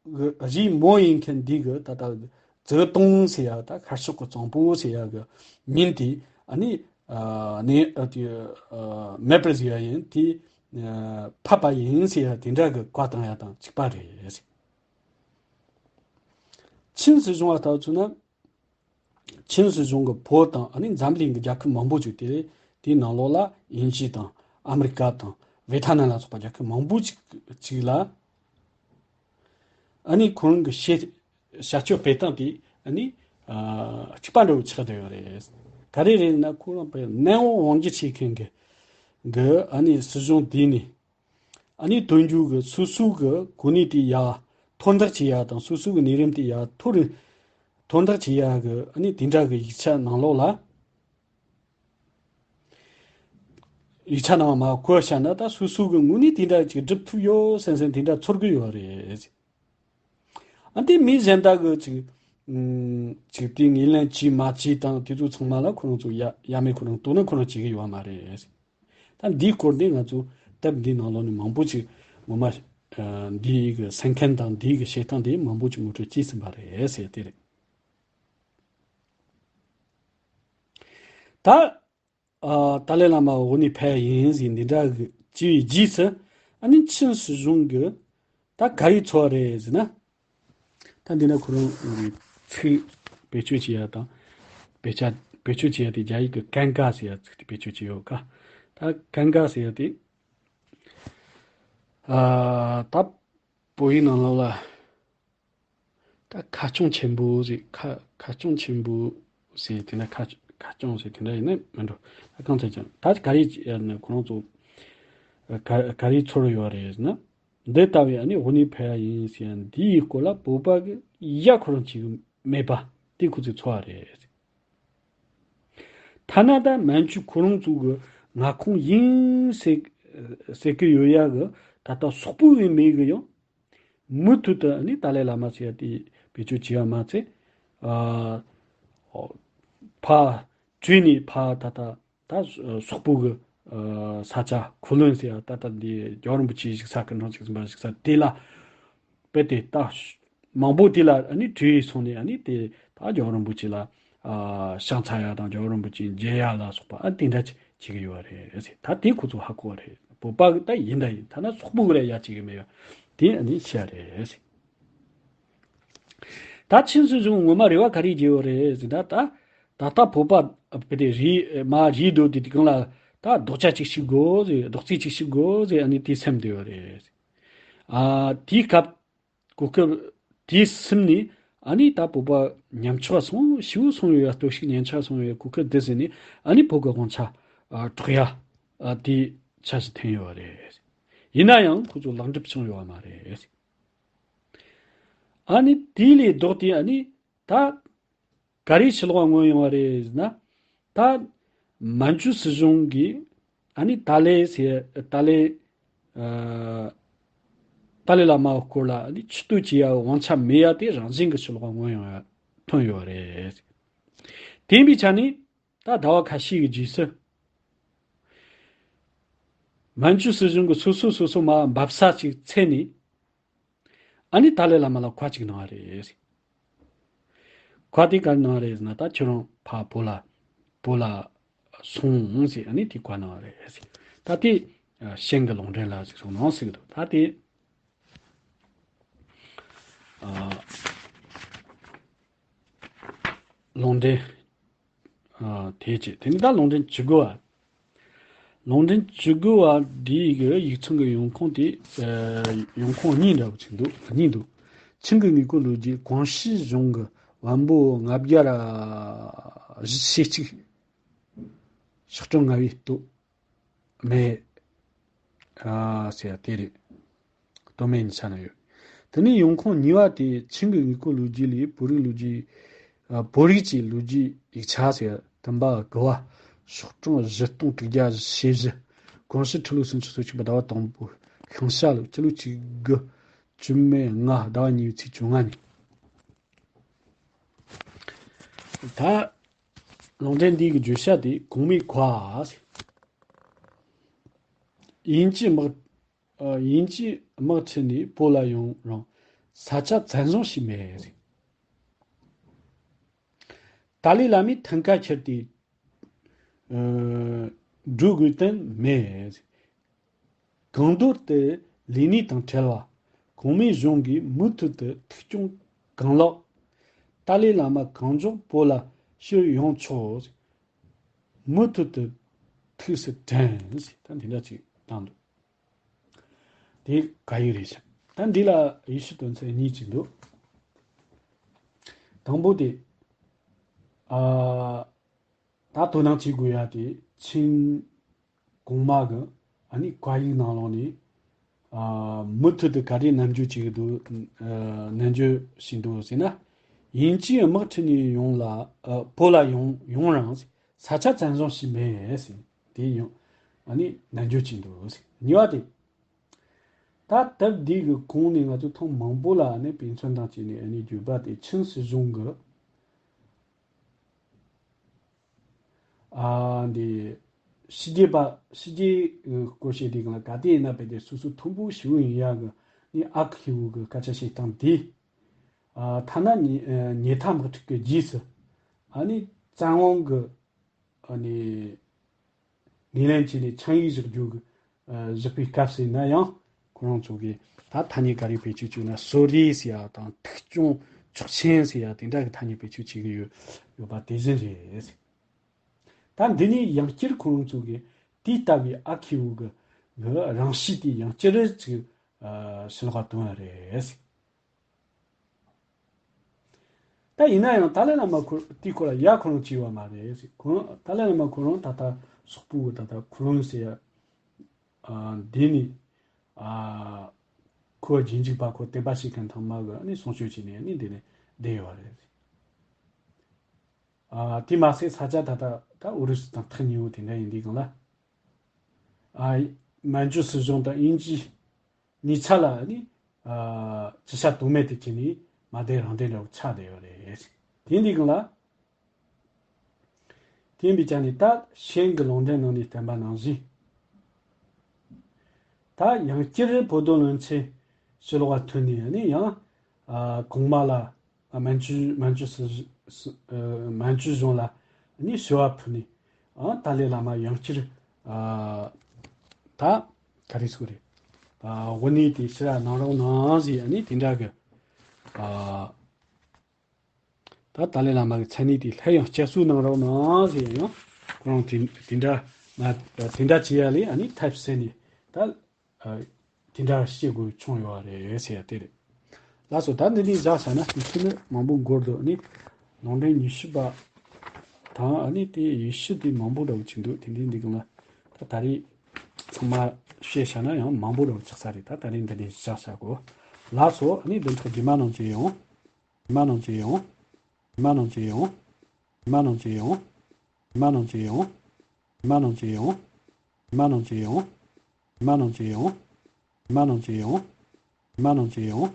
གི་རིགས་མོ་ཡིན་མཁན་འདི་གི་ད་ལྟ་ཙི་ཏུང་ཟེར་ཡ། ད་ཤར་ཕྱོགས་ཀྱི་གཙང་པོ་ཟེར་ཡ་གི་མིང་དེ་ཨ་ནི་ཨ་ནི་ཨ་དེ་ཨ་མེད་པར་བཟོས་ཡ་ཡིན། དེ་ཨ་ཕབ་པ་ཡིན་ཟེར་ཡ་དེ་འདྲ་གི་བཀའ་བཏང་ཡ་དང་གཅིག་པ་རེད། ཆིན་སྲིད་གཞུང་ལ་ལྟ་བུ་ན། ཆིན་སྲིད་གཞུང་གི་བོད་དང་ཨ་ནི་འཛམ་གླིང་གི་རྒྱལ་ཁབ་མང་པོ་ཅིག་དེ་དེའི་ནང་ལོགས་ལ་དབྱིན་ཇི་དང་ཨ་མི་རི་ཀ་དང་ཝེ་ཐ་ནམ་ལ་སོགས་པ་རྒྱལ་ཁབ་མང་པོ་ཅིག་ཅིག་ལ། ཨ་ནི་ཁོ་རང་གི་བྱེད་བྱ་སྤྱོད་སྤེལ་སྟངས་དེ་ཨ་ནི་ཨ་གཅིག་པ་འདྲ་བོ་ཆགས་བསྡད་ཡོད་རེད། ག་རེ་རེད་ན། ཁོ་རང་པའི་མནན་དབང་དབང་སྒྱུར་བྱེད་མཁན་གྱི་གི་ཨ་ནི་སྲིད་གཞུང་དེ་ནི་ཨ་ནི་དོན་རྒྱུ་གི་སོ་སོ་གི་གོ་གནས་དེ་ཡར་མཐོར་འདེགས་བྱེད་ཡ་དང་། སོ་སོ་གི་གནས་རིམ་དེ་ཡར་མཐོ་རུ་མཐོར་འདེགས་བྱེད་ཡ་གི་ཨ་ནི་དེ་འདྲ་གི་ཡིག་ཆ་ནང་ལོགས་ལ། ཡིག་ཆ་ནང་མར་བཀོད་བཞག་ན་ད་སོ་སོ་གི་དངོས་གནས་དེ་འདྲ་ཅིག་སྒྲུབ་ཐུབ་ཡོད་བསམ་བསམ་དེ་འདྲ་ཚོར་གི་ཡོད་རེད། ཨ་དེ་མི་གཞན་དག་གི་ཅིག་ཨུམ་ཅིག་དེ་ངོས་ལེན་བྱས་མ་བྱས་དང་དེ་ཚོ་ཚང་མ་ལ་ཁོ་རང་ཚོ་ཡ་ཡ་མེད་ཁོ་རང་དོ་སྣང་ཁོ་རང་བྱེད་ཀྱི་ཡོད་མ་རེད། ད་འདིའི་སྐོར་འདི་ང་ཚོ་དེབ་འདིའི་ནང་ལོགས་ནས་མང་པོ་ཅིག་ངོ་མ་ཨ་འདིའི་གི་གསན་མཁན་དང་འདིའི་གི་བཤད་སྟངས་འདི་མང་པོ་ཅིག་ངོ་སྤྲོད་བྱས་ཟིན་པ་རེད་ཟེར་དེ་རེད། ད། ཨ་ཏཱ་ལའི་བླ་མ་འོ་ནི་ཕལ་ཡིན་ཟེར་འདི་འདྲ་གི་བྱས་པའི་རྗེས་སུ། ཨ་ནི་ཆིན་སྲིད་གཞུང་གི་ད་ག་རེ་ཚོར་བ་རེད་ཟེར་ན། ད་འདི་ན་ཁོ་རང་གི་ཚིག་བེད་སྤྱོད་བྱེད་ཡ་དང་། བེད་སྤྱད་བེད་སྤྱོད་བྱེད་ཡ་དེ་རྒྱ་ཡིག་གི་ཀན་ཀ་ཟེར་ཡ་ཚིག་དེ་བེད་སྤྱོད་བྱེད་ཡོད་ཀ། ད་ཀན་ཀ་ཟེར་ཡ་དེ་ཨ་ད་བོད་ཡིག་ནང་ལོགས་ལ། ད་ཁ་སྐྱོང་ཆེན་པོ་ཟེར། ཁ་ཁ་སྐྱོང་ཆེན་པོ་ཟེར་དེ་འདྲ། ཁ་ཁ་སྐྱོང་ཟེར་དེ་འདྲ་ཡིན་ན་མི་འགྲོ། ད་གང་ཚེ་ཀྱང་ད་ག་རེ་ཡིན་ན་ཁོ་རང་ཚོ་ག་ག་རེ་ཚོར་ཡོད་རེད་ཟེར་ན། འདི་ལྟ་བུའི་ཨ་ནི་འོ་ནི་ཕལ་ཡིན་ཟེར་འདིའི་སྐོར་ལ་བོད་པ་གི་ཡ་ཁོ་རང་གཅིག་མེད་པ་དེ་ཁོ་ཚོས་ཚོར་བ་རེད། ཐ་ན་ད་མན་ཇུ་ཁོ་རང་ཚོ་གི་མངའ་ཁོངས་ཡིན་ཟེར་ཟེར་གི་ཡོད་ཡ་གི་ད་ལྟ་སོག་པོ་ཡིན་མིན་གི་ཡང་མུ་མཐུད་དུ་ནི་ཏཱ་ལའི་བླ་མ་ཟེར་ཡ་དེ་བེད་སྤྱོད་བྱས་པ་མ་ཚད། ཨ་ཕར་བྲོས་ནས་ཕར་ད་ལྟ་ད་སོག་པོ་གི་ས་ཆ་ཁུ་ལུན་ཟེར་ཡ། ད་ལྟ་འདི་རྒྱལ་བ་རིན་པོ་ཆེ་བཞུགས་ས་གི་ནང་བཞུགས་ཟིན་པ་བཞུགས་ས་དེ་ལ་དཔེ་དེ་ད་མང་པོ་དེ་ལ་ནི་བྲོས་སོང་ནས་ནི་དེ་ད་རྒྱལ་བ་རིན་པོ་ཆེ་ལ་ ཨ་ཤངས་ཚ་ཡ་དང་རྒྱལ་བ་རིན་པོ་ཆེ་མཇལ་ཡ་ལ་སོགས་པ་ཨ་དེ་འདྲ་བྱེད་ཀྱི་ཡོད་རེད་ཟེར། ད་དེ་ཁོ་ཚོ་ཧ་གོ་བ་རེད། བོད་པ་གི་ད་ཡིན་ད་ཡིན་ཐ་ན་སོག་པོ་གི་ར་ཡ་བྱེད་ཀྱི་མེད་ཡ་དེ་ཨ་ནི་བཤད་རེད་ཟེར། ད་ཆིན་སྲིད་གཞུང་ངོ་མ་རེ་བ་ག་རེ་བརྗེ་ཡོད་རེད་ཟེར་ན། ད་ད་ལྟ་བོད་པ་བེ་དེ་རི་མ་རི་རྡོ་དེ་དེ་གང་ལ་ད་རྡོག་རྩ་ཅིག་ཞིག་དགོས་ཟེར། རྡོག་རྩ་ཅིག་ཞིག་དགོས་ཟེར་ཨ་ནི་དེ་སེམས་བདེ་བ་རེད། ཨ་དེའི་སྐབས་གོ་སྐབས་དེ་སེམས་ནས་ཨ་ནི་ད་བོད་པ་ཉམ་ཆག་སོང་ཤིའུ་སོང་ཡོད་ཡ། ལྟོ་ཤིག་ཉན་ཆག་སོང་ཡོད་ཡ། གོ་སྐབས་དེ་ཟིན་ནས་ཨ་ནི་བོད་ཀྱི་དབང་ཆ་ཨ་སྒྲོག་ཡ་ཨ་དེ་འཆར་གཞི་འཐེན་ཡོད་རེད། ཡིན་ན་ཡང་ཁོ་ཚོ་ལག་འགྲུབ་བྱུང་ཡོད་མ་རེད། ཨ་ནི་དེ་ལས་ལྡོག་སྟེ་ཨ་ནི་ད་ག་རེ་ཕྱི་ལོགས་མངོན་ཡོང་བ་རེད་ཟེར་ན། ད་མན་ཇུ་སྲིད་གཞུང་གིས་ཨ་ནི་ཏཱ་ལའི་ཟེར་ཏཱ་ལའི་ཨ་ཏཱ་ལའི་བླ་མའི་སྐོར་ལ་ཨ་ནི་ཆིབས་བསྒྱུར་བྱེད་ཡ་དབང་ཆ་མེད་ཡ་དེ་རང་བཞིན་གྱི་ཕྱི་ལོགས་མངོན་ཡོང་ཡ་ཐོན་ཡོད་རེད། དེ་ཡིན་པའི་ཆ་ནས་ད་ཟླ་བ་ཁ་ཤས་ཀྱི་རྗེས་སུ་མན་ཇུ་སྲིད་གཞུང་གིས་སོ་སོ་སོ་སོ་མ་འབབ་ས་ཅིག་འཚོལ་ནས། ཨ་ནི་ཏཱ་ལའི་བླ་མ་ལ་བཀའ་གཅིག་གནང་བ་རེད། བཀའ་དེ་ག་རེ་གནང་བ་རེད་ཟེར་ན། ད་ཁྱོད་རང་ཕར་བོད་ལ་བོད་ལ་སོང་ཟེར་ཨ་ནི་དེ་བཀའ་གནང་བ་རེད། ད་དེ་ཨ་ཞེང་གི་ལུང་འདྲེན་ལ་ཟེར་སོང་ནང་ཟེར་གི་འདུག་ད་དེ་ཨ་ལུང་འདྲེན་ཨ་དེ་བྱས། དེ་ནི་ད་ལུང་འདྲེན་བཅུ་དགུ་བ། ལུང་འདྲེན་བཅུ་དགུ་བ་འདིའི་གི་ཡིག་ཚང་གི་ཡོང་ཁུངས་དེ་ཨ་ཡོང་ཁུངས་གཉིས་འདྲ་བོ་ཅིག་འདུག་གཉིས་འདུག་ཆིང་གི་དངུལ་རྐུ་ལོ་རྒྱུས། ཀོང་ཞི་གཞུང་གི་བམ་པོ་ལྔ་བརྒྱ་ར་བཞི་ཞེ་གཅིག་ཤོག་གྲངས་ལྔ་བའི་སྟོད་སྨད་ཨ་ཟེར་ཡ་དེ་རེད། སྟོད་སྨད་གཉིས་ཆ་ན་ཡོད། དེ་ནས་ཡོང་ཁུངས་གཉིས་པ་དེ་ཆིང་གི་དངུལ་རྐུ་ལོ་རྒྱུས་ལས་བོད་རིགས་ལོ་རྒྱུས་ཨ་བོད་རིགས་ཀྱི་ལོ་རྒྱུས་ཡིག་ཆ་ཟེར་ཡ་བསྟན་པ་དགུ་བ། ཤོག་གྲངས་བཞི་སྟོང་དྲུག་བརྒྱ་ཞེ་བཞི། ཀོང་ཞི་ཁྲི་ལོ་སུམ་ཅུ་སོ་གཅིག་པ་ཟླ་བ་དང་པོ་ཤིང་བྱ་ལོ་སྤྱི་ལོ་གཅིག་དགུ་བཅུ་མེད་ལྔ་ཟླ་བ་གཉིས་པའི་ཚེས་བཅོ་ལྔ་ཉིན། ད་ལུང་འདྲེན་འདི་གི་བརྗོད་བྱ་དེ་གོང་མའི་བཀའ། དབྱིན་ཇིའི་དམག་ཨ་དབྱིན་ཇིའི་དམག་ཁྲིད་ནས་བོད་ལ་ཡོང་རུང་ས་ཆ་བཙན་བཟུང་བྱས་མེད། ཏཱ་ལའི་བླ་མས་མཐུན་ཁ་ཁྱེར་ཏེ་ཨ་འགྲོ་དགོས་དོན་མེད། གང་མདོར་དུ་ལས་གནས་དང་བྲལ་བ། གོང་མའི་གཞུང་གིས་མུ་མཐུད་དུ་ཐུག་སྐྱོང་གང་ལེགས། ཏཱ་ལའི་བླ་མ་གང་མགྱོགས་བོད་ལ་ཕྱིར་ཡོང་ཆོག། མུ་མཐུད་དུ་ཐུགས་སུ་དྲན། ད་འདི་འདྲ་ཅིག་བཏང་འདུག་དེ་ག་ཡིག་རེད་ཤག་ད་འདི་ལ་ཡེ་ཤུ་དོན་ཚན་གཉིས་ཅིག་འདུག་དང་པོ་དེ་ཨ་ད་དོ་སྣང་བྱེད་དགོས་ཡ་དེ་ཆིང་གོང་མ་གི་ཨ་ནི་བཀའ་ཡིག་ནང་ལོགས་ནས་ཨ་མུ་མཐུད་དུ་ག་རེ་ནན་བརྗོད་བྱེད་ཀྱི་འདུག་ཨ་ནན་བརྗོད་བྱས་འདུག་ཟེར་ན། དབྱིན་ཇིའི་དམག་ཁྲིད་ནས་ཡོང་ལ་ཨ་བོད་ལ་ཡོང་ཡོང་རུང་ས་ཆ་བཙན་བཟུང་བྱས་མེད་ཟེར། དེ་ཡང་ཨ་ནི་ནན་བརྗོད་བྱས་འདུག་ཟེར། གཉིས་པ་དེ། ད་སྟབས་བདེ་གི་གོང་ནས་ང་ཚོ་ཐེངས་མང་པོ་ལ་ནི་དཔེ་མཚོན་དང་བཅས་ནས་ཨ་ནི་བརྗོད་པ་དེ་ཆིན་སྲིད་གཞུང་གི་ཨ་འདི་ཕྱི་རྒྱལ་པ་ཕྱི་རྒྱལ་གི་སྐོར་བཤད་དུས་སྒང་ལ་ག་དུས་ཡིན་ན་བས་དེ་སོ་སོ་མཐོན་པོ་ཞེ་པོ་ཡིན་ཡག་གི་ནི་ཨ་ཁུ་ཞེ་པོ་གི་སྐད་ཆ་བཤད་སྟངས་དེ་ཨ་ཐ་ན་ཉེ་ཉེ་ཐ་དམག་འཁྲུག་གི་རྗེས་སུ་ཨ་ནི་བཙན་དབང་གི་ཨ་ནི་ངོས་ལེན་བྱས་ནས་ཆིངས་ཡིག་བཞག་རྒྱུ་གི་ཨ་བཞག་པའི་སྐབས་སུ་ཡིན་ན་ཡང་ཁོ་རང་ཚོ་གིས་ད་ཐ་སྙད་ག་རེ་བེད་སྤྱོད་བྱས་ན་གསོད་རེས་ཟེར་ཡ་དང་ཐུག་སྐྱོང་ཆོག་མཆན་ཟེར་ཡ་དེ་འདྲ་གི་ཐ་སྙད་བེད་སྤྱོད་བྱེད་ཀྱི་ཡོད་ཡོད་པ་དེ་བཞིན་རེད། ད་འདི་ནས་ཡང་བསྐྱར་ཁོ་རང་ཚོ་གིས་དེ་ལྟ་བུའི་ཨ་ཁེའུ་གི་གི་རང་གཤིས་དེ་ཡང་བསྐྱར་ཅིག་ཨ་ཕྱི་ལོགས་ལ་བཏོན་པ་རེད། ད་ཡིན་ན་ཡང་ཏཱ་ལའི་བླ་མ་ཁོ་དེའི་སྐོར་ལ་ཡ་ཁོ་རང་བྱས་པ་མ་རེད། ཁོ་རང་ཏཱ་ལའི་བླ་མ་ཁོ་རང་ད་ལྟ་སོག་པོའི་ད་ལྟ་ཁུ་ལུན་ཟེར་ཡ་ཨ་འདི་ནི་ཨ་ཁོའི་རྗེས་འཇུག་པ་ཁོ་དད་པ་བྱེད་མཁན་ཚང་མ་གི་ནི་གསུང་ཆོས་བྱས་ནས་ནི་འདི་ནས་བསྡད་ཡོད་རེད། ཨ་དེ་མ་ཟད་ས་ཆ་ད་ལྟ་ད་ཨུ་རུ་སུ་དང་ཐག་ཉེ་བོ་དེ་འདྲ་ཡིན་དུས་སྒང་ལ་ཨ་མན་ཇུ་སྲིད་གཞུང་དང་དབྱིན་ཇི་གཉིས་ཆ་ལ་ནི་ཨ་ཅི་བྱ་གཏོལ་མེད་དུ་གྱུར་ནས་མ་བསྡད་རང་བསྡད་འདྲ་བོ་ཆགས་བསྡད་ཡོད་རེད། དེ་འདི་གང་ལ། དེ་ཡིན་པའི་ཆ་ནས་ད་ཤན་གྱི་ལུང་འདྲེན་ནང་ནས་བསྟན་པ་ནང་བཞིན། ད་ཡང་བསྐྱར་བོད་དོན་བློན་ཆེན་ཕྱི་ལོགས་ལ་ཐོན་ནས་ནི་ཡང་ཨ་གོང་མ་ལ་ཨ་མན་ཇུ་མན་ཇུ་སྲིད་ སུ་ཨ་མན་ཇུ་གཞུང་ལ་ནི་ཞུ་བ་ཕུལ་ནས། ཨ་ཏཱ་ལའི་བླ་མ་ཡང་བསྐྱར་ཨ་ད་ག་རེ་ཟེར་དགོས་རེད། ཨ་དབུ་གནས་དེ་ཕྱིར་ར་གནང་རོགས་གནང་ཟེར། ཨ་ནི་དེ་འདྲ་གི་ཨ་ད་ཏཱ་ལའི་བླ་མ་གི་མཚན་གནས་དེ་སླར་ཡང་བསྐྱར་གསོ་གནང་རོགས་གནང་ཟེར། ཡང་ཁོ་རང་དེ་དེ་འདྲ་ང་དེ་འདྲ་བྱེད་ཡ་ལས། ཨ་ནི་ཐབས་ཟད་ནས་ད་ཨ་དེ་འདྲ་བྱེད་དགོས་བྱུང་ཡོད་རེད་ཟེར་ཡ་དེ་རེད། ལགས་སོ། ད་འདི་ནས་བཞག་བྱས་ན་དུས་ཚོད་ནི་མང་པོ་འགོར་འདུག་ནི། ལུང་འདྲེན་ཉི་ཤུ་པ་དང་། ཨ་ནི་དེ་ཡེ་ཤུ་དེ་མང་པོ་འདྲ་བོ་ཅིག་འདུག་དེ་འདྲའི་འདི་ག་ལ་ད་ད་རེས་ཚང་མ་བཤད་བྱས་ན་ཡང་མང་པོ་འདྲ་བོ་ཆགས་ས་རེད། ད་ད་རེས་འདི་ནས་བཞག་བྱ་དགོས། ལགས་སོ། ཨ་ནི་བདུན་ཕྲག་རྗེས་མ་ནང་བཅས་ཡོང་། རྗེས་མ་ནང་བཅས་ཡོང་། རྗེས་མ་ནང་བཅས་ཡོང་། རྗེས་མ་ནང་བཅས་ཡོང་། རྗེས་མ་ནང་བཅས་ཡོང་། རྗེས་མ་ནང་བཅས་ཡོང་། རྗེས་མ་ནང་བཅས་ཡོང་། རྗེས་མ་ནང་བཅས་ཡོང་། རྗེས་མ་ནང་བཅས་ཡོང་།